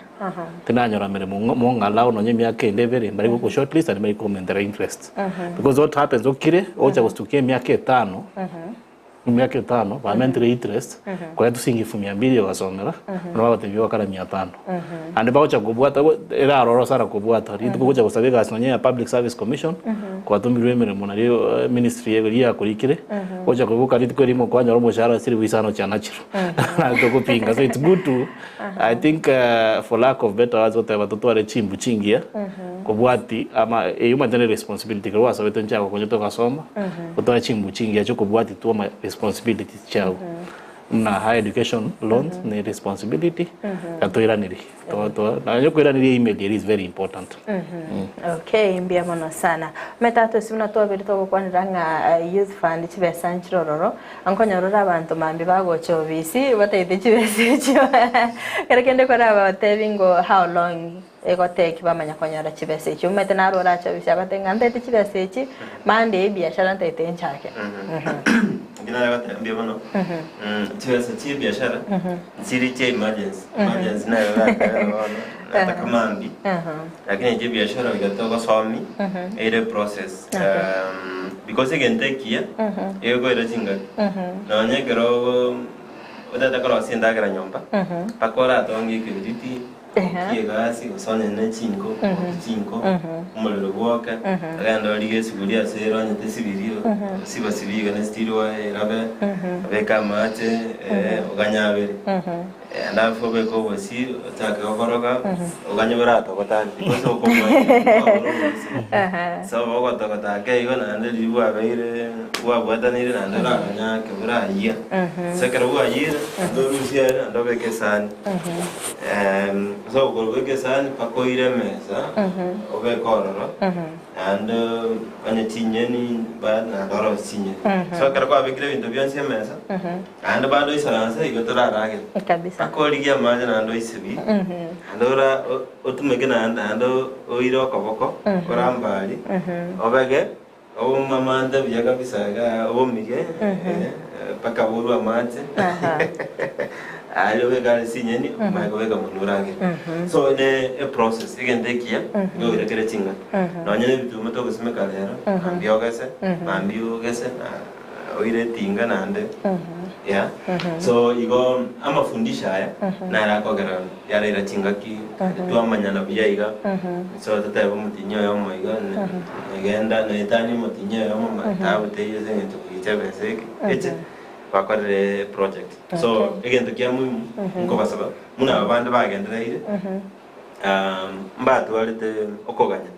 tinanyora meremo mong'alao nonye emiaka ende ebere mbare goko shortlist naende mbare komentera interest. Because what happens okire ogocha gostukia emiaka etano, Emiaka etano bamentire interest koreta chiringi elfu mia mbili ogasomera bono bagotebia ogakara mia tano. Naende bagocha kobwata ere aroro sana kobwata rituko ogocha gosaba egasi nonye ya public service commission kwatomirwe emeremo nario ministry eria yakorikire ogocha koboka rituko erimo kwanyora omoshahara chilifu isano chianachirwe naende togopinga so it's good to I think for lack of better words goteba totware chimbu chingiya kobwati ama eywo omanyete ne responsibility ekero gwasabete nchiago gokonyete ogasoma otware chimbu chingiya chiokobwati tu ama responsibilities chiago buna higher education loans ne responsibility na toiranerie to to nonye koiraneria email eria is very important. Okay, mbuya mono sana. Omanyete ase buna twabere togokwanera ng'a youth fund chibesa nchire ororo, Nkonyora ore abanto mambia bagocha obisi bataete chibesa echio. Ekero kende korabatebi ngo how long egotake bamanya konyora chibesa echio. Omanyete naro orache obisi agotebi ng'a ntaete chibesa echi Monday ebiashara ntaete nchake. Inki nare goteba mbuya mono. Chibesa chia ebiashara nchiri chia emergency. Emergency nero oratebe bono nataka mambia. Lakini echi ebiashara goika togosomi ere process. Because egento ekiya egekoira chingaki nonya ekero otagete korosia endagera nyomba mpaka oratonge ekebiriti okie egasi gose onye ne chinko okie chinko omorero bwoke ogende orige esuguria ase ere onyete esibiri osibasibi iga ne steel wire erabe obeke amache oganye abere. Alafu obeke obosie, ochake gokoroga, oganye boratogota ande, because okomanya kwabora obosie. So bogotogota ake igo naende riria bwabeire bwabwatanire naende oraganye ake borayia. So ekero bwayire, naende orusie are naende obeke esani. So okorobeka esani mpaka oire emesa, obeke ororo, naende onye chinyeni ba naende orosie chinyeni. So ekero kwabekire ebinto bionsi emesa. Naende bado oisaranse igo toraragere. Kabisa. Mpaka origie amache naende oisibie, naende ora otumeke naende naende oire okoboko orambari obege obomamante buya kabisa igaa obomige mpaka borwe amache aria obeke are chinyeni omanye kobeka monwe oragere. So ne eprocess egento ekiya nigo oira kere chingaki. Nonye na ebituma togosimeka rero, mambia ogese, mambia ogese na. Oire etinga naende yeah. So igo amafundisho aya naro akogera yaraira chingaki twamanyana buya iga so totebe omotinyi oyomo iga negenda naetania omotinyi oyomo taabu teiyo ase eng'encho kogicha ebesa eke eche bakorere project. So egento kia muhimu nkobasaba buna aba bande bagendereire mbatwarete okoganya.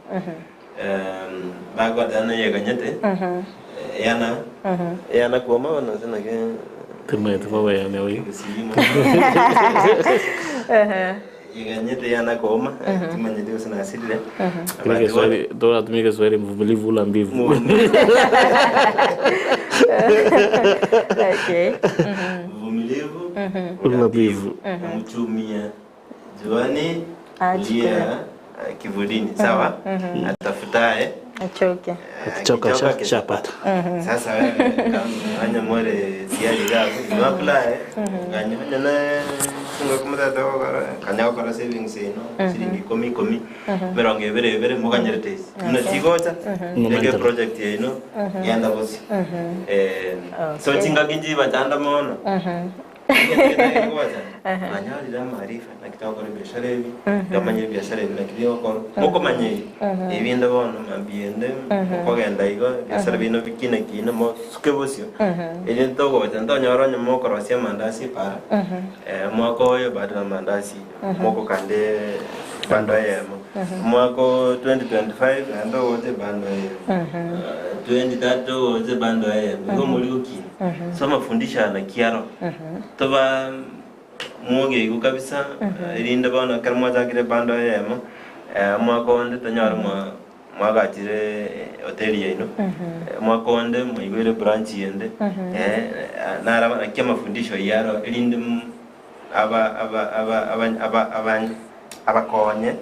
Bagoteba neyeganyete, eyana eyana kwoma bono ase naki Timanyeti bobe yane oyo. Egesii mono. Iganyete yana kooma, timanyeti gose nasirire. Tumia Kiswahili, toratumia Kiswahili mvumilivu hula mbivu. Okay. Mvumilivu Hula mbivu. Mchumia juani Achukue. kulia kivulini, sawa? Atafutaye Achoke. Akichoka akichoka shapata. Sasa wewe kama anya more siari gago nwapulae kanya na tunga kumutata kokora kanya kokora savings ino siringi ikumi ikumi mirongo ibere ibere mukanyerete isi muna chigocha eke Momentum. project ino yenda bosi so Okay. chingaki nchiba chanda mono manyarire amaarifa nakitagokora ebiashara ebi ndamanyire ebiashara ebi nakiri gokora mokomanya ebinde bono mambiende mokogenda igo ebiashara bino bikina kina mosuke bosio eri ntogocha ntonyora onye mokorosia amandasi para mwaka oyo bado na mandasi mokokande bando eyemo mwaka o 2025 naende ogocha ebando eyemo 2030 ogocha ebando eyemo igo mori gokina so amafundisho aya nakiaro toba mwoge igo kabisa erinde bono ekero mwachakire ebando eyemo mwaka onde tonyore mwa mwagachire hoteli yaino mwaka onde mwaigwere branch yende nara naki amafundisho yaro erinde aba aba aba aba aba aba abakonye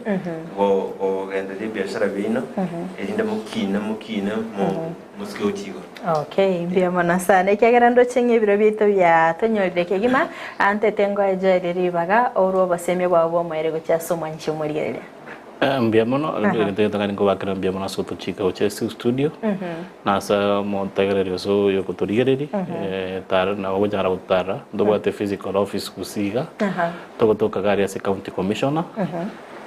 go gogenderia ebiashara bino erinde mukine mukine mu musike ochigo. Okay, mbuya mono sana ekiagera ndoche ebiro bitu bya tonyorire kegima antete ngoejoere ribaga orwo obosemia bwabo bwomoere gochia ase omwanchi omorigereria. Mbia mono ngetaka nikobakera mbia mono ase otochika gochia ase studio na ase omotegereri ase oyo okotorigereri tara nabo gochara gotara ntobwate physical office gosiga togotoka gari ase county commissioner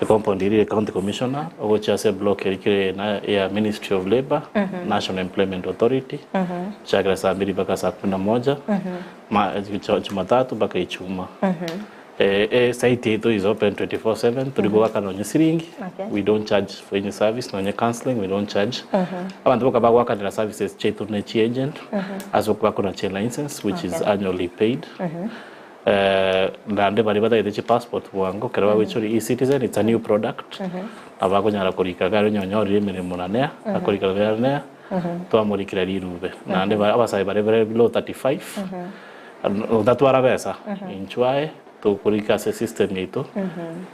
ecompound iri county commissioner ogochia ase block erikire na ya Ministry of Labour, National Employment Authority, chakira saa mbili mpaka saa 11 ma Jumatatu mpaka Ijumaa. Site yetu is open 24/7 turi gwaka nonye siringi. We don't charge for any service, nonye counseling we don't charge. Abantu boka bagwakanira services chetu ne chi agent ase okwakona chi license which is annually paid. Nande bari batagete chi passport bwango kero bagwichori e-citizen, it's a new product, abakonyara korika gari nyonyorire emirimo nanea akorika gari twamurikira rirube nande abasae bare bare below 35 utatwara besa inchwae tukurika ase system yaitu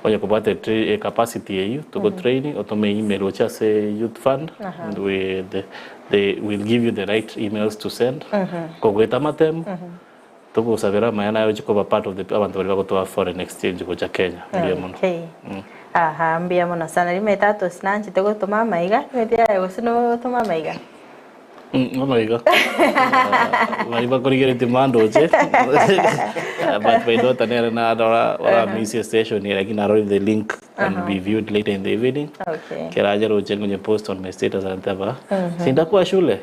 oye kubwate capacity yeyu tuko training otome email ocha ase youth fund and they will give you the right emails to send kogweta matemu tugusabira mayana yayo chikoba part of the abantu bari bagotoa foreign exchange gocha Kenya. Mbuya mono. Okay. Aha, mbuya mono sana rimete atosinanchete gotoma amaiga rimete yaye gose nogotoma amaiga. Omaiga bari bakorigeretie mandoche but my daughter nere narora ora miss station here, lakini arori the link can be viewed later in the evening. Keraja roche ngonye post on my status antaba sindakuwa shule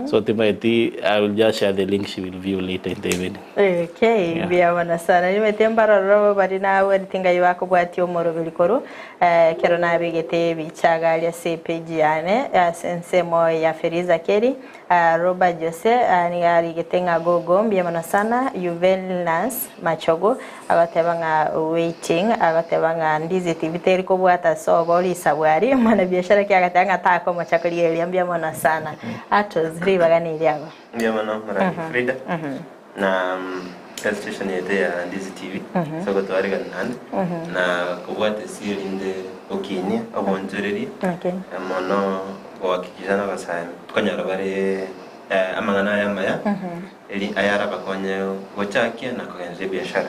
so timaiti I will just share the link she will view later in the evening. Okay, mbuya mono sana rimete mbarororo bari nawe ritingai bakobwatia omoroberi koru kero nabegete ebichagaria ase page yane ase ensemo ya Feriza Keri Robert Jose nigarigete ng'a gogo mbuya mono sana Juvenus Machogo agateba ng'a waiting agateba ng'a Ndizi TV teri kobwata sobo risabwari mwana biashara ki agateba ng'a takomocha korigereria mbuya mono sana atos ribaga niriago. Ndio mono marani Frida na station yetu ya Ndizi TV so gotwarigana nande na kobwate sirinde okinia obonchoreri mono gohakikisha nabasae tukanyora bare amang'ana aya amaya eri ayara bakonye gochakia na kogenderia ebiashara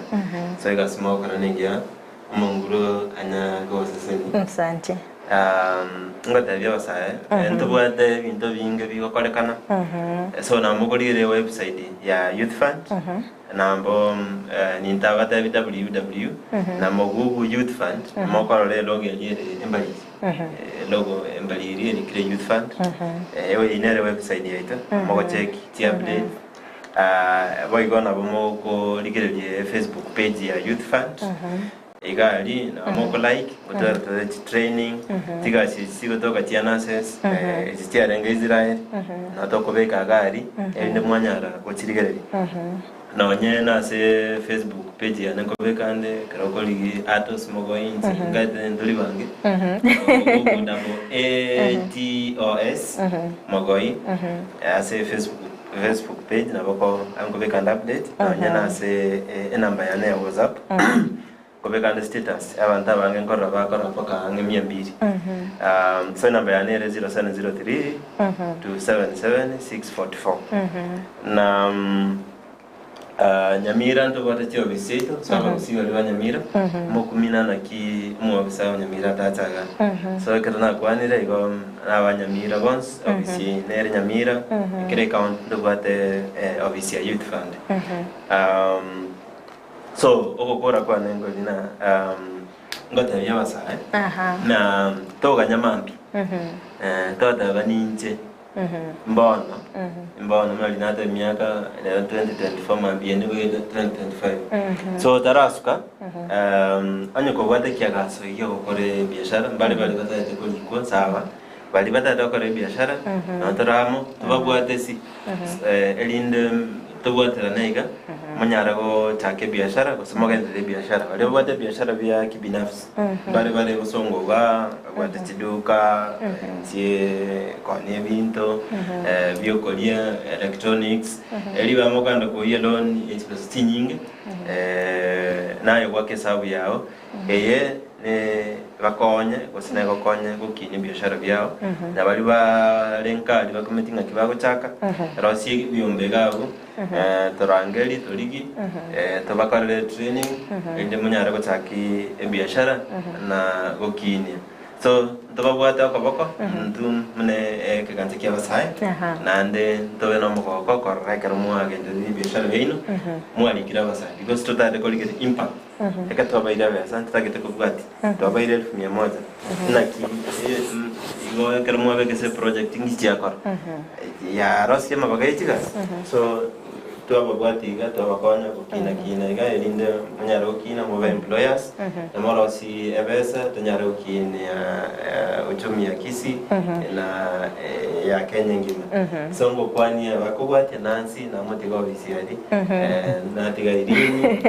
so igasima gokora nengia omonguru anya goseseni. Asante. Ngotebia abasae ntobwate ebinto binge bigokorekana so namogorire website ya Youth Fund nambo nintabatebi www namo google Youth Fund mokorora elogo eri ere embariri logo embariri erikire Youth Fund eyo inere website yaito mogocheki chi update boigo nabo mokorigereria Facebook page ya Youth Fund igari namo like gotwara chi training tigasi sigotoka chia nurses eci chiarenga Israel natokobeka gari erinde mwanyara gochirigereria. Nonye nase Facebook page yane nkobeka ande ekero okorigia Atos Mogoi inche nkaete ntori bange okogunda mbu ATOS Mogoi ase Facebook Facebook page nabo ko nkobeka ande update nonye nase enamba yane ya WhatsApp nkobeka ande status abanto abange nkorora bakora mpaka ang'e mia mbili so enamba yane ere 0703 277 644 na Nyamira ntobwate chiofisi chiaito ase abagusii baria ba Nyamira, mokumina naki omwofisa o Nyamira atache igaa. So ekero nakwanire igo na aba Nyamira bonsi ofisi eye nere Nyamira, ekero ecounty ntobwate ofisi ya youth fund. So ogokora kwane nkori na ngotebia abasae na toganya mambia, toteba ninche. Mbono, mbono buna riria nate emiaka rero 2024 mambia nigo ere 2025. So otarasuka, onye kobwate ekiagaso egia gokora ebiashara, mbare baria batagete korikwa sawa, baria batagete gokora ebiashara, nabo tore amo, tobabwate ase erinde tobwaterane iga, monyare gochaka ebiashara gose mogenderere ebiashara. Baria babwate ebiashara bia kibinafsi. Mbare bare bosongo igaa, babwate chiduka chie koonia ebinto, biokoria, electronics, erio bamokanda koyia loan ye chibesa chinyinge, naye gwaka esabu yao, eye ne bakonye gose negokonye gokinia ebiashara biao, na baria bare nkari bakometi ng'aki bagochaka, rosia ebiombe iga abwo. Torangerie torigie, tobakorere training, erinde monyare gochaka ebiashara na gokinia. So ntobabwate okoboko intwe buna ekegancha kia abasae, naende ntobe na omogoko korora ekero mwagendereire ebiashara biaino, mwarikire abasae because totagete korigereria impact. Ekero twabaire ebesa ntotagete kobwatia, twabaire elfu mia moja, naki igo ekero mwabeka ase eproject nki chiakora? Yarosirie amabaga ye chigasi, so twababwatia iga twabakonya gokina kina iga erinde monyare gokina mobe employers, na morosie ebesa tonyare gokinia uchumi ya Kisii na ya Kenya engima. So ngokwania bakobwatia Nancy namotiga ofisi aria, natiga Irene,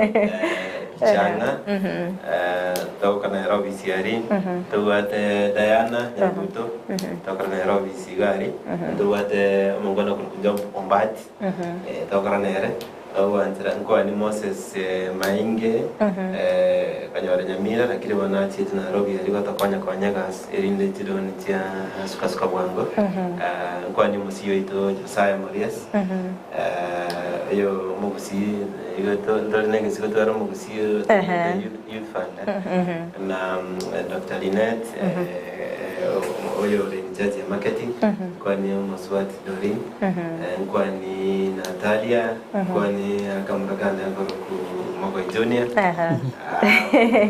Chang'a, togoka nere ofisi aria, tobwate Diana Nyabuto, togokora nere ofisi iga aria, ntobwate omongwana okorokwa Job Ombati, togokora nere, togwanchera nkwani Moses Mainge, konyora Nyamira lakini bono achiete Nairobi aria gotokonya konya egasi erinde chironi chia suka suka bwango, nkwani omosii oito Josiah Morias, Oyo omogusii igo ntore na egesiko tware omogusii otenenerete youth youth fund na Doctor Linet oyo ore in charge ya marketing nkwani omosubati Doreen nkwani Natalia nkwani akamura kande akoroku Mogoi Junior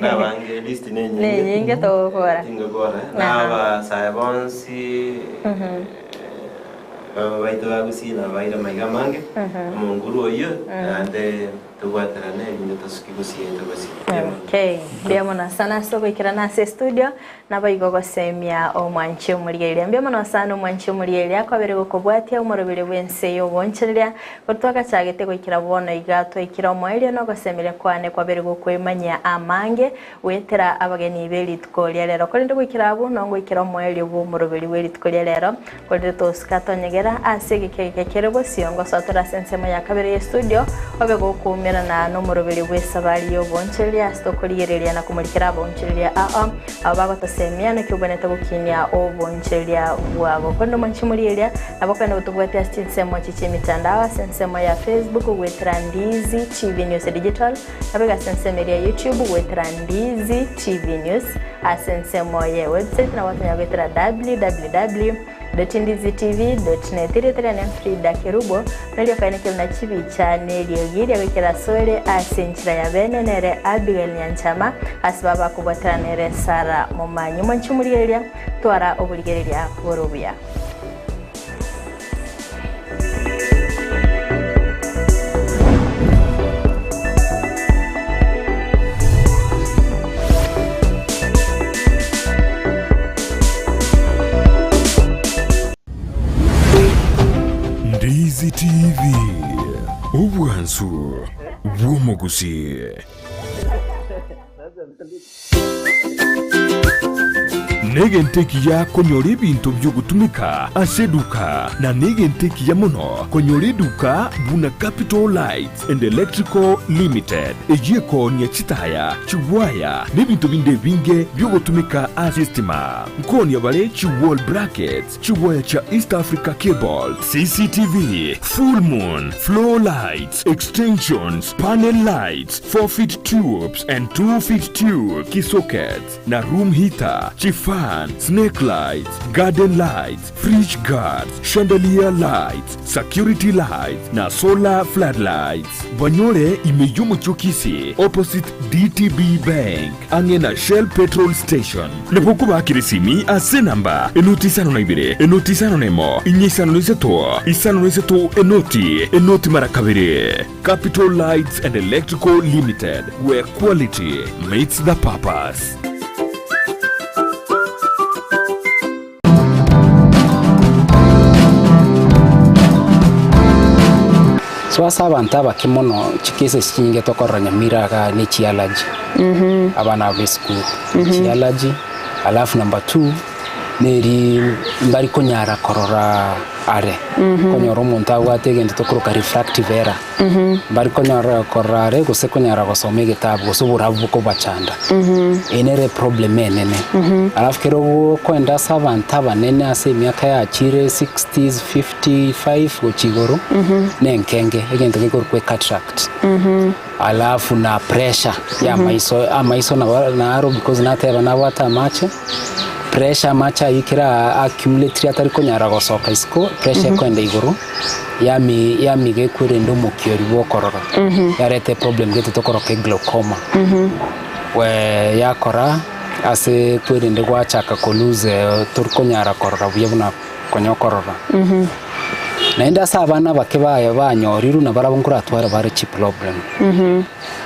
nabange list nenyinge Nenyinge togokora. tingokora na abasae bonsi Ababa baito ba Gusii nabaire amaiga amange, omonguru oyio, naende tobwaterane erinde tosuke Gusii yaito bosio. Mbuya mono. Okay, mbuya mono sana ase ogoikerana ase estudio, naboigo gosemia omwanchi omorigereria. Mbuya mono sana omwanchi omorigereria kwabere gokobwatia omoroberi bw'ense y'obonchereria, korwa twagachagete goikera bono iga twaikire omoerio na ogosemeria kwane kwabere gokwemanyia amange goetera abageni be rituko ria rero. Korende goikera abwo nongoikera omoerio bw'omoroberi bwe rituko ria rero. Korende tosika tonyegera ase egeka eke kere bosio, ngosoa tore ase ensemo ya kabere y'estudio, obe gokoumerana nomoroberio bw'esabari y'oboonchoreria ase tokorigereria na komorikera abaonchoreria ao abo bagotosemia naki obwenerete gokinia oboonchoreria bwabo. Korende omonche morigereria nabo okogenda gotobwatia ase chinsemo echi chi'emitandao ase ensemo ya Facebook goetera Ndizi TV News Digital, Nabo ase ensemo eria ya YouTube goetera Ndizi TV News, ase ensemo ye website nabo tonyara goetera www.ndizitv.net. Erieta riane Frida Kerubo, nario okaenekire buna chibicha na eriogi ria goikera asore ase enchera ya bene nere Abigail Nyanchama, ase baba bakobwatera nere Sarah Momanyi. Mwanche omorigereria, twara oborigereria bore obuya. Ndizi TV. Obwansu bw'omogusii. Negento ekiya konyora ebinto bi'ogotumeka ase eduka, na negento ekiya mono konyora eduka buna Capital Lights and Electrical Limited, eyio ekoonia chitaya, chiwaya, na ebinto binde ebinge bi'ogotumeka ase estima. Nkoonia bare chi wall brackets, chiwaya chia East Africa Cable, CCTV, full moon, floor lights, extensions, panel lights, 4 feet tubes and 2 feet tube, key sockets, na room heater, chifan, snake lights, garden lights, fridge guards, chandelier lights, security lights, na solar floodlights. Banyore ime y'omochie o Kisii opposite DTB Bank ang'e na Shell petrol station. Nabo okobakera esimi ase enamba enoti 52 enoti 51 inye 53 53 enoti enoti mara kabere. Capital Lights and Electrical Limited, where quality meets the purpose. So ase abanto abake mono chicases chinyinge tokorora Nyamira igaa ne chiallergy, abana aba esukuru, chiallergy, alafu number two, neri mbari konyara korora are, okonyora omonto abwate egento tokoroka refractive error, mbari konyara korora are gose konyara gosoma egetabu gose oborabu bokobachanda, eye nere eproblem enene. Alafu kero okoenda ase abanto abanene ase emiaka yachire sixties, 55 gochia igoro, na enkenge, egento gekorokwa ecataract. Alafu na pressure ya amaiso, amaiso nabo naro because nateba nabwate amache, pressure amache aywo ekero accumulatire atari konyara gosoka isiko, pressure ekoenda igoro, yami yamiga ekwerende omokia oria bwa okorora, yareta eproblem gete tokoroka eglaucoma. Yakora ase kwerende gwachaka ko lose tori konyara korora buya buna konya okorora. Naende ase abana abake baye banyorirwe nabarabwo nkoratware bare chiproblem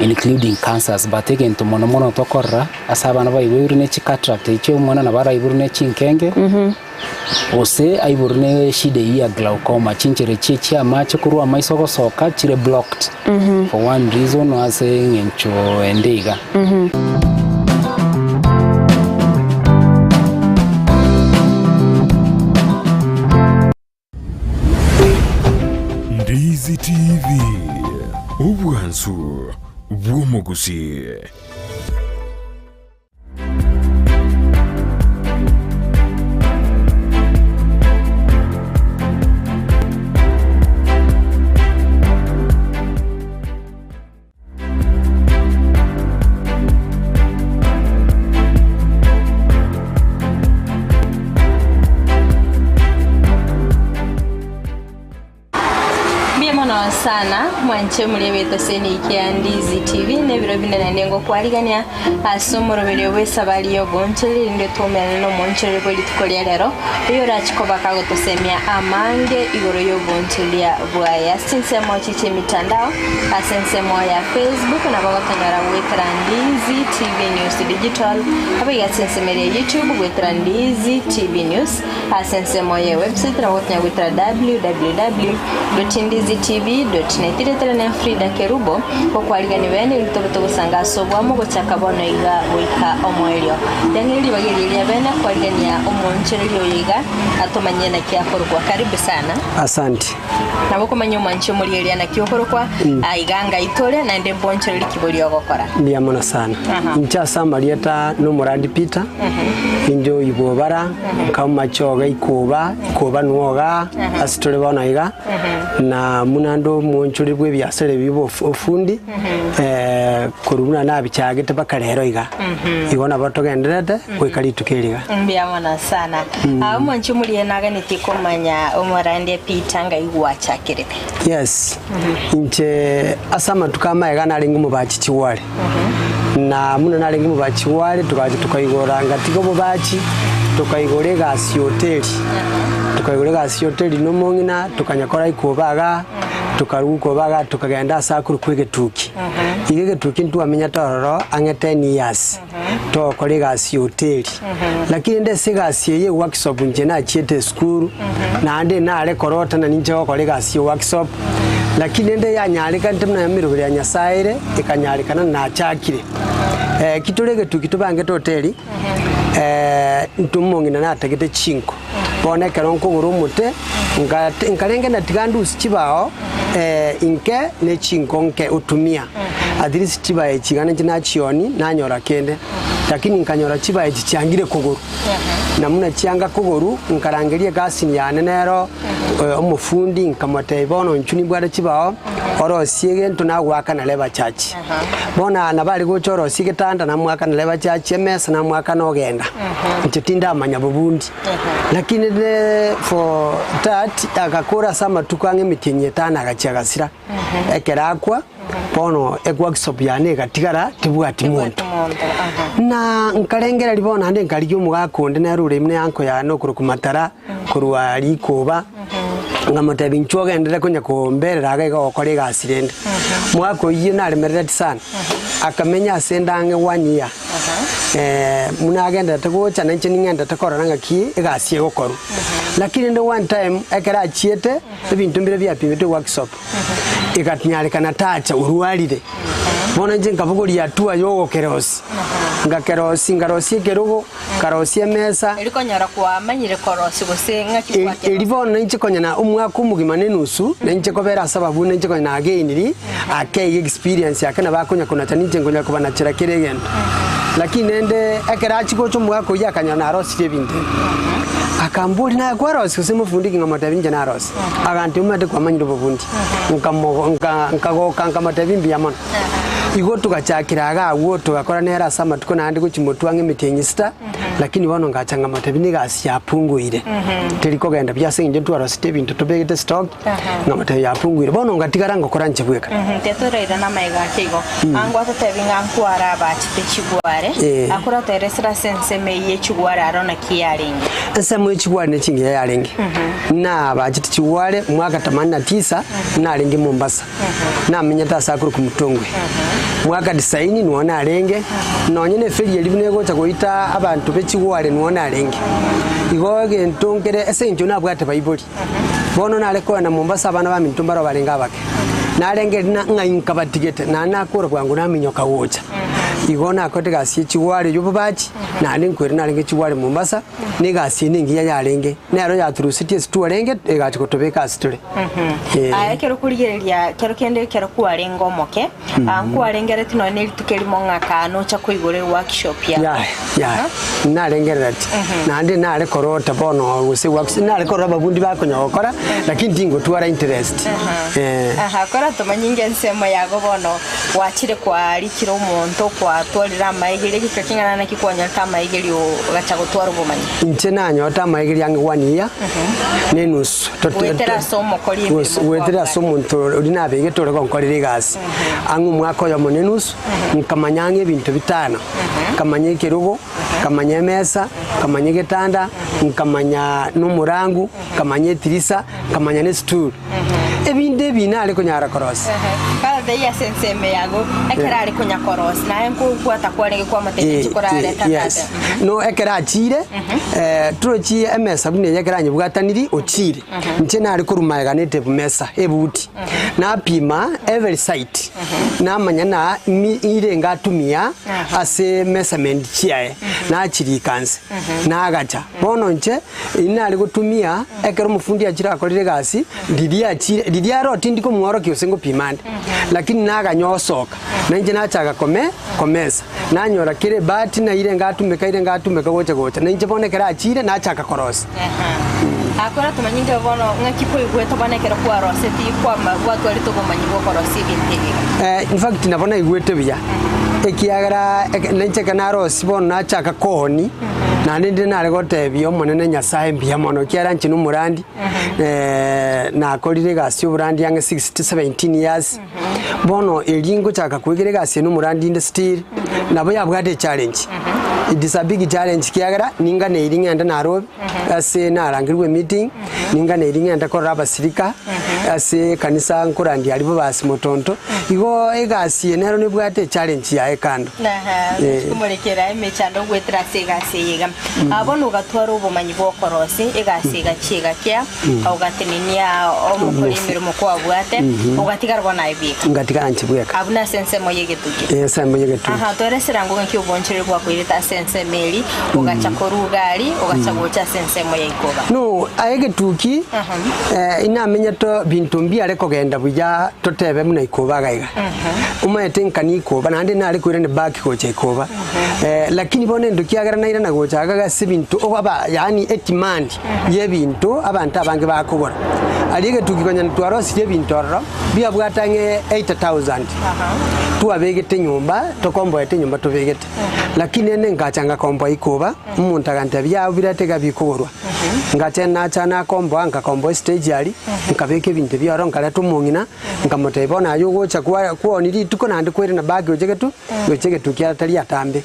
including cancers but egento mono mono tokorora ase abana baiboirwe ne chicataract echio omwana nabo araiborwe ne chinkenge gose aiborwe ne eshida eyio ya glaucoma chinchera echio chia amache korwa amaiso gosoka chire blocked for one reason ase eng'encho ende iga. Ndizi TV, obwansu bw'omogusii. Mbuya mono sana mwanche muri ebetoseni kia Ndizi TV na ebiro binde naende ngokwarigania ase omoroberio bw'esabari y'oboonchoreri erinde twaumerane n'omoonchoreri bwe rituko ria rero oyo orache koba kagotosemia amange igoro y'oboonchoreria bwaye ase chinsemo echi chi'emitandao ase ensemo ya Facebook nabo ogotonyora goetera Ndizi TV News Digital abo iga ase ensemo eria ya YouTube goetera Ndizi TV News Ase ensemo ye website nabo gotonya goetera www.ndizitv.net Rietera ne Frida Kerubo gokwarigania bene eri tobe togosanga ase oboamo gochaka bono iga goika omoerio. Riang'e ribaga eria ria bene kwarigania omoonchoreria oyo iga atomanyie naki akorokwa. Karibu sana. Asante. Nabo okomanya omwanchi omorieria naki okorokwa, aiga ngai tore, naende mbonchorerie ki boria ogokora. Mbuya mono sana. Aha. Inche ase amarieta nomorandi Peter, inche oibwe obara, nkauma choga ikoba, ikoba nwoga, ase tore bono iga, na buna nde omwonchori bwa ebiasara ebi bwa of- ofundi, korwa buna nabichagete mpaka rero iga. Igo nabo togendererete goika rituko eri iga. Mbuya mono sana. Ah, omwanchi omoria naganetie komanya omorandia Peter ngai gwachakerete. Yes, inche ase amatuko amaega narenge omobachi chigware, na buna narenge omobachi chigware togacha tokaigora ngatiga obobachi, tokaigora egasi ya hoteli, tokaigora egasi ya hoteli na omong'ina tokanyakora ikoba igaa, tokarwa ikoba igaa tokagenda ase akorokwa egetuki. Iga egetuki ntwamenyete ororo ang'e ten years. Togokora egasi ya hoteli, lakini rende ase egasi eye ya workshop inche nachiete esukuru, naende nare korota na ninche gokora egasi ya workshop, Lakini rende yanyarekanete buna emeroberi ya Nyasae ere, ekanyarekana nachakire. Eki tore egetuki tobangete hoteli, intwe omong'ina natagete chinko. Bono ekero nkogora omote, ngate nkarenge natiga ndusie chibao inke ne chinko nke otumia. At least chibao echi iga ninche nachionia, nanyora kende. Lakini nkanyora chibao echi chiangire kogoro. Na buna chianga kogoru, nkarangeria ekasini yane nero omofundi, nkamotebia bono inchuo nimbwate chibao, orosie egento nagoakana labour charge. Bono nabo are gocha orosie egetanda namoakana labour charge, emesa namoakana ogenda. Inche tindamanya bobundi. Lakini rende for that, agakora ase amatuko ang'e emetienyi etano agachia agasira. Ekero akwa, bono eworkshop yane egatigara tebwati monto. Na nkarengereria bono naende nkarigia omogaka onde nere ore ime eanko yane okorokwa Matara, korwa rikoba, nkamotebia inchuo ogenderere konya komberera iga iga gokora egasi rende. Omogaka oyio naremerereti sana, akamenya ase ende ang'e one year, buna agendererete gocha nainche ning'enderete korora ng'aki egasi egokorwa. Lakini rende one time, ekero achiete. Ebinto mbiria biapimetwe workshop, eganyarekana tacha orwarire. Bono inche nkabogoria hatua ya ogokerosia, ngakerosia, nkarosia ekerogo, nkarosia emesa. Eri konyora kwamanyire korosia gose ng'aki Eri gwakerosia? eri bono nainche konya na omwaka omogima na enusu, nainche kobera ase ababuna nainche konya nagainiri, ake iga experience ake nabo akonya konacha ninche nkonya kobanachera kera egento. Lakini rende ekero achia gocha omogaka oyio akanyora narosirie ebinto ebi. Akamboria naye kwarosia gose mofundi ki nkamotebia inche narosia. Agantebia omanyete kwamanyire obofundi. Nkamogo nka nkagoka nkamotebia mbuya mono. Igo togachakera iga agwo togakora nere ase amatuko naende gochia motwe ang'e emetienyi sita, lakini bono ngacha nkamotebia nigo egasi yapunguire, teri kogenda buya ase eng'encho ntwarosete ebinto tobegete stock, Nkamotebia, Yapunguire. Bono ngatigara ngokora inche bweka. Tetorairana amaiga ake igo. Ango atotebi ng'a nkware abachete chigware, Eh. akorateresera ase ensemo eyio ye chigware aro naki yarenge. Ensemo ye chigware ne chingiya yarenge. Nabachete chigware mwaka themanini na tisa narenge Mombasa. Namenyete ase akorokwa Mtongwe. Mwaka tisaini nigo narenge, nonye na eferi eria buna egocha goita abanto be chigware nigo narenge. Igo egento nkere ase eng'encho nabwate baibori. Bono nare kogenda Mombasa abana baminto mbarabwo barenge abake. Narenge erio ng'a inkabatigete, naende nakora bwango naminyoka gocha. Igo nakorete egasi ye chigware ya obobachi, naende nkoira narenge chigware Mombasa, na egasi eye nengiya yarenge. Nero yaturusetie ase twarenge, egacha gotobeka ase tore. Eh. Aye ekero okorigereria ekero kende ekero kwarenge omoke, Aa nkwarengeretie nonya ne rituko erimo ng'a kaa nocha koigora eworkshop yao. Yaya, yaya, narengereretie. Naende nare korota bono gose workshop, nare korora ababundi bakonya gokora, lakini tingotwara interest. Eh. Aha, kora tomanyinga ensemo yago bono gwachire kwarikire omonto kwatwarire amaegerio egeka king'ana naki kwanyorete amaegerio ogacha gotwara obomanyi. Inche nanyorete amaegerio ang'e one year na enusu. Goetera ase omokori emeremo Goetera ase omonto oria nabegete ore gonkorera egasi. Ang'e omwaka oyomo na enusu, nkamanya ang'e ebinto bitano. Nkamanya ekerogo, nkamanya emesa, nkamanya egetanda, nkamanya na omorangu, nkamanya etirisa, nkamanya na esitool. Ebinto ebi nare konyara korosia. Karatei ase ensemo yago, ekero are konya korosia, naye nkobwata kwarenge kwamotebia Eh, inche korareta eh, yes. tata. No ekero achiire, eh, torochi emesa buna eye ekero anyebwataniri, ochiire. Inche nare korwa magega na etable mesa, ebuti. Napima every side, namanya na mi irenge atumia ase measurement chiaye, nachirika nse, nagacha. Bono inche, inare gotumia ekero omofundi achire akorire egasi, riria achire, riria aro tindi komworokia gose ngopima ande, lakini naganya osoka, na inche nachaka kome komesa, nanyora kera ebahati naire ngatumeka ire ngatumeka gocha gocha, na inche bono ekero achire nachaka korosia. Akora tomanye inche bono ng'aki kwaigwete bono ekero kwaroseti kwama gwatwarete obomanyi bwa okorosia ebinto ebi iga. In fact nabo naigwete buya, ekiagera eke nainche ekero narosia bono nachaka koonia, naende ndire nare gotebia omonene Nyasaye mbuya mono ekiagera inche na omorandi, nakorire egasi ya oborandi ang'e 60 17 years, bono erio ngochaka koegera egasi eye na omorandi inde still, nabo yabwate echallenge. It is a big challenge kiagera ninganeiri ng'ende Nairobi ase narangerigwe emeeting, ninganeiri ng'ende korora abasirika ase ekanisa nkorandia aria bobasi motonto. Igo egasi eye nero nebwate echallenge yaye kando. Aha, Eh. Komorekera emechando ogwetera ase egasi eye iga. Ah, bono ogatwara obomanyi bw'okorosia egasi egachia egakia, ogatenenia omokori emeremo kwabwate, ogatigara bono aye bweka. Ngatigara inche bweka. Abwo nase ensemo y'egetugi. Eh, ensemo y'egetugi. Aha, toeresera ango ng'aki obonchereri bwakoirete ase ensemo eria, ogacha korwa iga aria, ogacha gocha ase ensemo ya ikoba. No, aye egetugi, eh, inamenyete binto mbiare kogenda buya totebe buna ikoba iga iga. Omanyete nkani ikoba, naende nare koirana back gocha ikoba. Eh, lakini bono endo kiagera nairana gocha iga ase ebinto aba yaani edemand y'ebinto abanto abange bakogora. Aria egetugi konya twarosirie ebinto ororo, biabwate ang'e 80,000. Twabegete nyomba, tokomboete nyomba tobegete. Lakini ende ngacha ngakomboa ikoba, omonto agantebia yao birete iga bikogorwa. Ngacha nacha nakomboa, nkakomboa estage aria, nkabeka ebinto ebi ororo, nkareta omong'ina, nkamotebia bono aye ogocha kwa kwaoni rituko naende kwairana back gocha egetu gocha egetu kiaye tari atambe.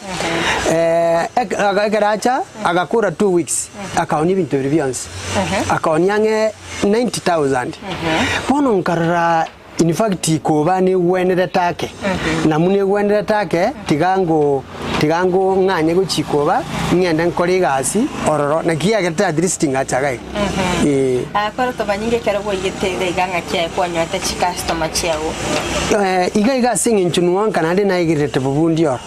Ek ekero acha, agakora 2 weeks, akaonia ebinto biria bionsi, akaonia ang'e 90,000. Bono nkarora in fact koba negwenerete ake, na buna egwenerete ake, tiga ngo tiga ngo ng'anye gochia koba, ng'ende nkore egasi ororo, naki kiagerete at least ngacha iga iga, eh. Akore tobanyinga ekero gwaigete iga iga ng'aki aye kwanyorete chicustomer chiago. Iga iga ase eng'encho nwonka naende naegererete bobundi oro,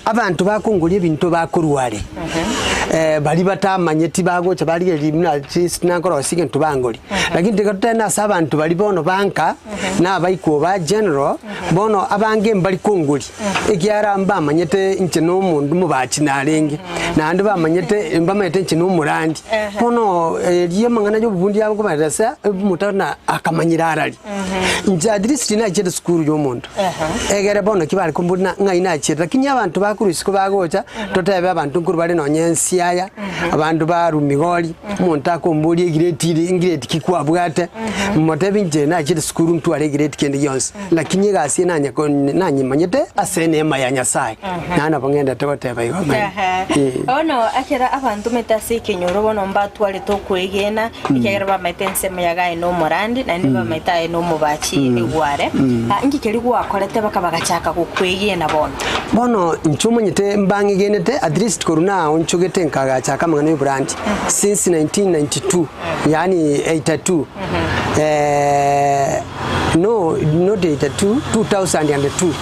abanto bakongoria ebinto bakorwa are, baria batamanyeti bagocha barigereria buna chis nakorosia egento bangori. Lakini tiga totebe nase abanto baria bono banka, na abaikwa ba general, bono abange mbari kongoria, ekiagera mbamanyete inche na omonto mobachi narenge, naende bamanyete mbamanyete inche na omorandi. Bono erio amang'ana ya obobundi abo nkobaeresa, omonto na akamanyera arari. Inche at least tinachiete sukuru ya omonto, egere bono ki bare kombori na ng'ai nachiete, lakini abanto bakorwa isiko bagocha, totebe abanto nkorwa bare nonye ensiaya, abanto barwa migori, omonto akomboria egireti iri ngireti ki kwabwate, motebi inche nachiete sukuru ntware egireti kende gionsi, lakini egasi eye nanye ko nanyemanyete ase eneema ya Nyasaye, naende nabo ng'endete goteba igo amen. Eh. Bono ekero abantomete ase ekenyoro bono mbatwarete okwegena, ekiagera bamaete ensemo yaye aye nomorandi, naende bamaete aye nomobachi egware. Ah, inki keria gwakorete baka bagachaka gokwegena bono? Bono inche omanyete mbang'egenete at least korwa naonchogete nkagachaka amang'ana y'oborandi since 1992 yaani 82 no not 82 2002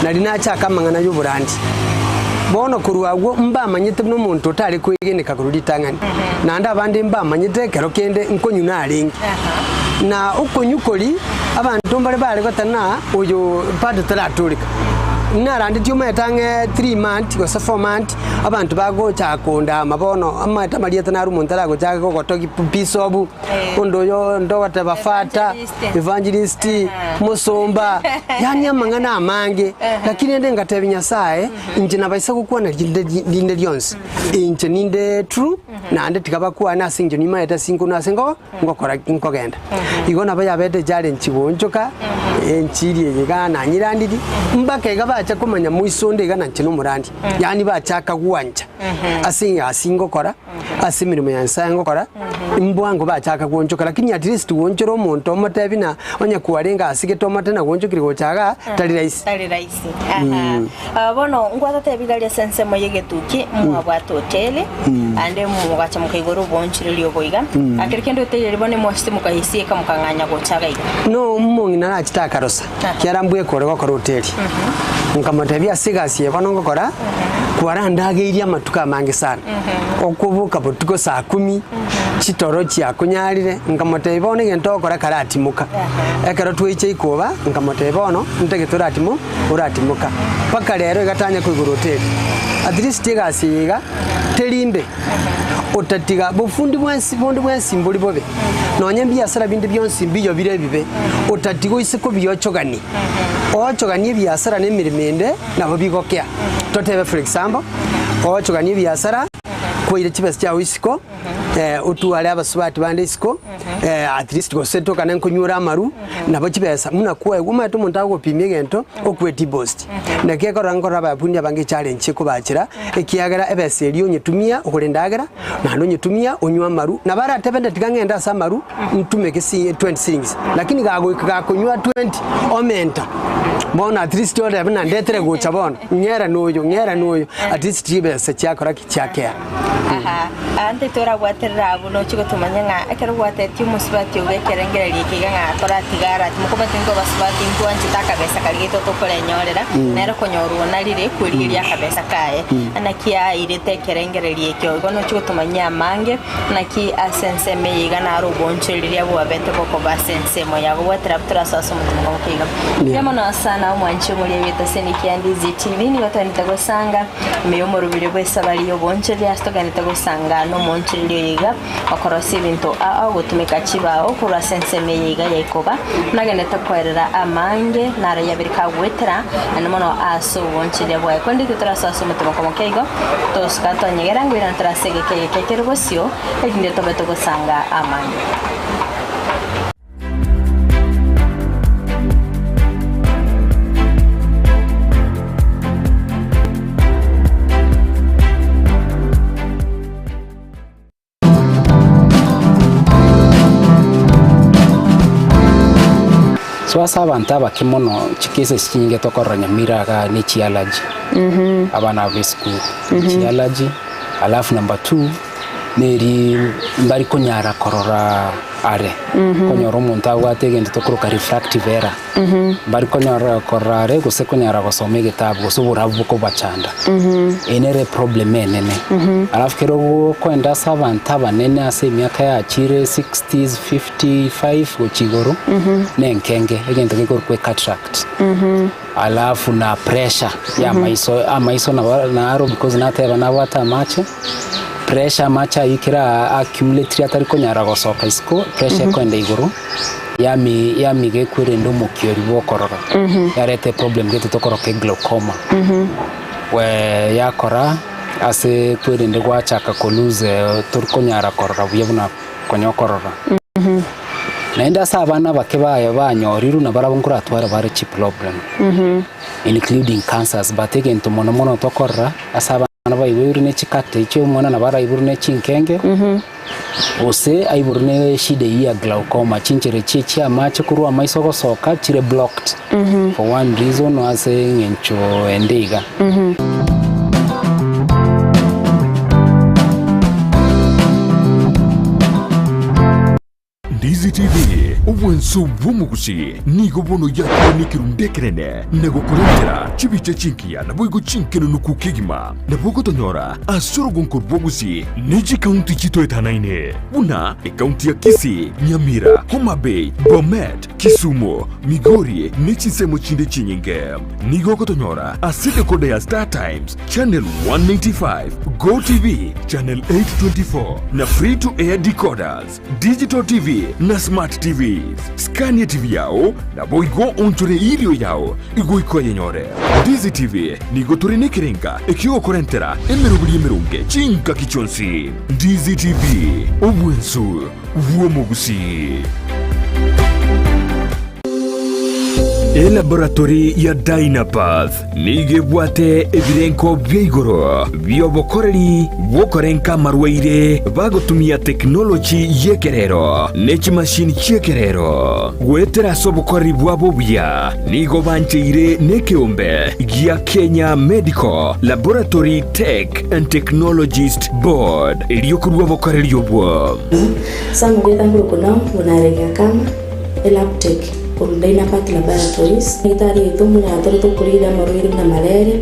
nari nachaka amang'ana y'oborandi. Bono korwa agwo mbamanyete buna omonto otare kwegeneka korwa ritang'ani, naende abande mbamanyete ekero kende nkonywa narenge. Na okonywa koria abanto mbare bare goteba oyo bado taratoreka. Narandetie omanyete ang'e 3 months gose 4 months, abanto bagocha kondama bono omanyete amarieta naro omonto aragochake gogotogia bishop, onde oyo onde ogoteba fata, evangelist, mosomba, yaani amang'ana amange. Lakini rende ngatebia Nyasaye, inche nabaisa gokwana rinde rinde rionsi, inche ninde true, naende tiga bakwane ase eng'encho nimanyete ase inkonwa ase nko ngokora nkogenda. Igo nabo yabete echallenge goonchoka, enchiri eye iga nanyirandirie, mpaka iga bacha komanya moiso onde iga nanche nomorandi, yaani bachaka gwancha ase egasi ngokora, ase emeremo ya Nyasaye ngokora, mbwango bachaka goonchoka lakini at least goonchora omonto omotebi na onye kwarenge asigete omote na goonchokire gocha igaa, tari rahisi. Tari rahisi. Aha. Ah, bono ngwatatebi iga aria ase ensemo y'egetuki mwabwate hoteli ande mogacha mokaigora oboonchoreria obo iga Ah, kero kende hoteli eria bono emwachete mokaisieka mokang'anya gocha iga iga No omong'ina arachete akarosa, kiara mbweka ore gokora hoteli. Nkamotebia ase egasi eye bono ngokora, kwarandageirie amatuko amange sana. Okoboka botuko saa kumi, chitoro chiakonyarire, nkamotebia bono egento ogokora karatimoka. Ekero twaicha ikoba, nkamotebia bono, ntagete oratimo oratimoka. Mpaka rero iga tanya koigora hoteli. At least egasi eye iga, teri mbe, otatiga bofundi bwensi bonde bwensi mbori bobe, nonye ebiasara binde bionsi mbiyo bire ebibe, otatiga oise kobiochogani, oochoganie ebiasara na emeremo ende, nabo bigokea. Totebe for example, oochoganie ebiasara, kwaire chibesa chiago isiko. Otware abasubati bande isiko, at least gose tokane nkonywera amaru, nabo chibesa buna kwaigwa omanyete omonto agogopimia egento, okwe deposit. Naki ekorora nkorora abafundi abange echallenge ekobachera, ekiagera ebesa eria onyetumia ogore endagera, naende onyetumia onywe amaru, nabo aratebe nde tiga ng'ende ase amaru ntumeke si 20 shillings, lakini gagoika gakonywa 20 omenta, bono at least orebe buna ndetere gocha bono, ng'era noyo ng'era noyo, at least chibesa chiakora ki? Chiakea. Aha, aa ntorabwaterere abwo nochie gotomanya ng'a ekero gwatetie omosubati ogo ekerengererio eke iga ng'a toratiga ara timokomanyeti intwe abasubati ntwanchete akabesa karia gaito tokorenyorera, nere konyorwa onarire kwerigeria akabesa kaye. Naki airete ekerengererio ekio igo nochie gotomanyia amange, naki ase ensemo eye iga naro oboonchoreria bwabete bokoba ase ensemo yabo gwetera abwo torasoe ase omotima omoke iga. Mbuya mono sana omwanchi omoria bw'etaseni kia Ndizi TV, nigo togendete gosanga. Ime y'omorobiri bw'esabari y'oboonchoreria ase togenderete gosanga nomoonchoreria oyo iga, okorosia ebinto ao gotumeka chibao korwa ase ensemo eye iga ya ikoba, nagenderete koerera amange naro yabere kagoetera, naende mono ase oboonchoreria bwaye. Korende intwe torasoe ase omotemoko moke igo, tosuka tonyegera ngoirana tore ase egeka egeke kere bosio, erinde tobe togosanga amange. So ase abanto abake mono chicases chinyinge tokorora nyamira igaa ne chiallergy, abana aba esukuru, chiallergy alafu number two. Neri mbari konyara korora are, konyora omonto abwate egento tokoroka refractive error, mbari konyora korora are gose konyara gosoma egetabu gose oborabu bokobachanda. Eye nere eproblem enene. Alafu kero okoenda ase abanto abanene ase emiaka yachire sixties, 55 gochia igoro, na enkenge, egento gekorokwa ecataract. Alafu na pressure ya amaiso, amaiso nabo naro because nateba nabwate amache, pressure amache aywo kera accumulatire atari konyara gosoka isiko, pressure ekoenda igoro, yami yamiga ekwerende omokiori bwa okorora, yareta eproblem gete tokoroka eglaucoma, wee yakora ase kwerende gwachaka ko lose tori konyara korora buya buna konya okorora. Naende ase abana abake baye banyorirwe nabarabwo nkoratware bare chiproblem including cancers but egento mono mono tokorora ase abana baiboirwe ne chikate chia omwana nabo araiborwe ne chinkenge gose aiborwe ne eshida eyio ya glaucoma chinchera echio chia amache korwa amaiso gosoka chire blocked for one reason ase eng'encho ende iga. Ndizi TV, obwanso bw'omogusi, nigo bono yakire nekerundu ekenene na gokorentera chibicha chingiya naboigo chinkenenuku kegima. Nabo ogotonyora ase orogonko rw'ogusi ne chikaunti chitoetanaine buna ekaunti ya Kisii, Nyamira, Homa Bay, Bomet, Kisumu, Migori ne chinsemo chinde chinyinge. Nigo ogotonyora ase decoder ya Star Times, Channel 195, Go TV, Channel 824 na Free to Air decoders, Digital TV na Smart TVs. Skania TV yao naboigo onchore erio yao igoika oyenyore. Ndizi TV nigo tore nekerenga ekiogokorentera emeroberi emeronge chingaki chionsi. Ndizi TV, obwensu bw'omogusii. Elaboratory ya Dynapath nigo ebwate ebirenko bia igoro bi'obokoreri bw'okorenka amarwaire bagotumia tekinoloji y'ekerero ne chimashini chi'ekerero. Goetera ase obokoreri bwabo obuya, nigo bancheire nekeombe gia Kenya Medical Laboratory Tech and Technologist Board erio korua obokoreri obwo. Samuel etang'urwe nao buna arenge akama Elabtech korwa Dynapath Laboratories. Daktari oito buna tore tokorigereria amarwaire buna malaria,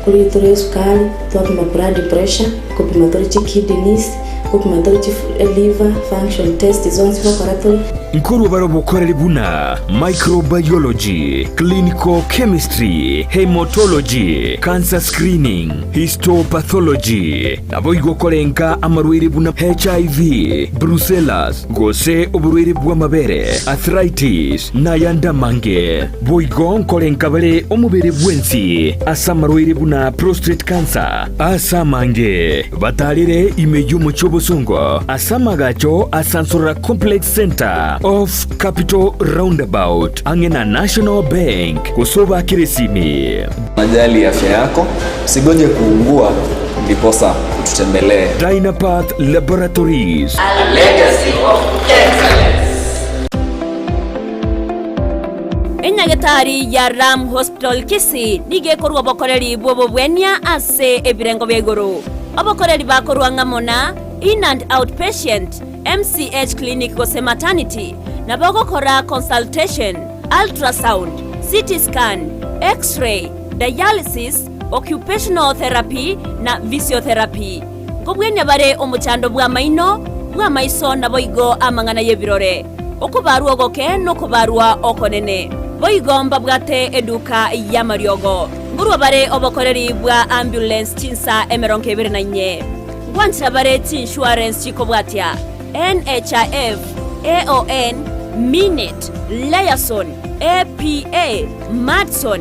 korigereria tore esukari, twapima blood pressure, kopima tore chikidneys, kopima tore chi liver function test zonsi gokora tore. Nkorwa bare obokoreri buna microbiology, clinical chemistry, haematology, cancer screening, histopathology, Naboigo korenka amarwaire buna HIV, brucellas, gose oborwaire bw'amabere, arthritis, na ayande amange. Boigo nkorenka bare omobere bwensi ase amarwaire buna prostate cancer, ase amange batarire ime y'omochie o. Bosongo ase amagacho a Sansorora Complex Centre off Capital Roundabout ang'e na National Bank gose obakere esimi. Unajali afya yako, usigoje kuungua ndiposa ututembelee. Dynapath Laboratories. A legacy of excellence. Enyagetari ya Ram Hospital Kisii nigo ekorua obokoreri bw'obobwenia ase ebirengo bia igoro. Obokoreri bakorua ng'amo na In and Out Patient, MCH Clinic gose Maternity, nabo ogokora consultation, ultrasound, CT scan, X-ray, dialysis, occupational therapy na physiotherapy. Nkobwenia bare omochando bw'amaino, bw'amaiso naboigo amang'ana y'ebirore, okobarwa ogoke nokobarwa okonene. Boigo mbabwate eduka y'amariogo. Nkorwa bare obokoreri bwa ambulance chinsa 24. Ngwanchera bare chiinsurance chikobwatia, NHIF, AON, Minet, Liaison, APA, Madison,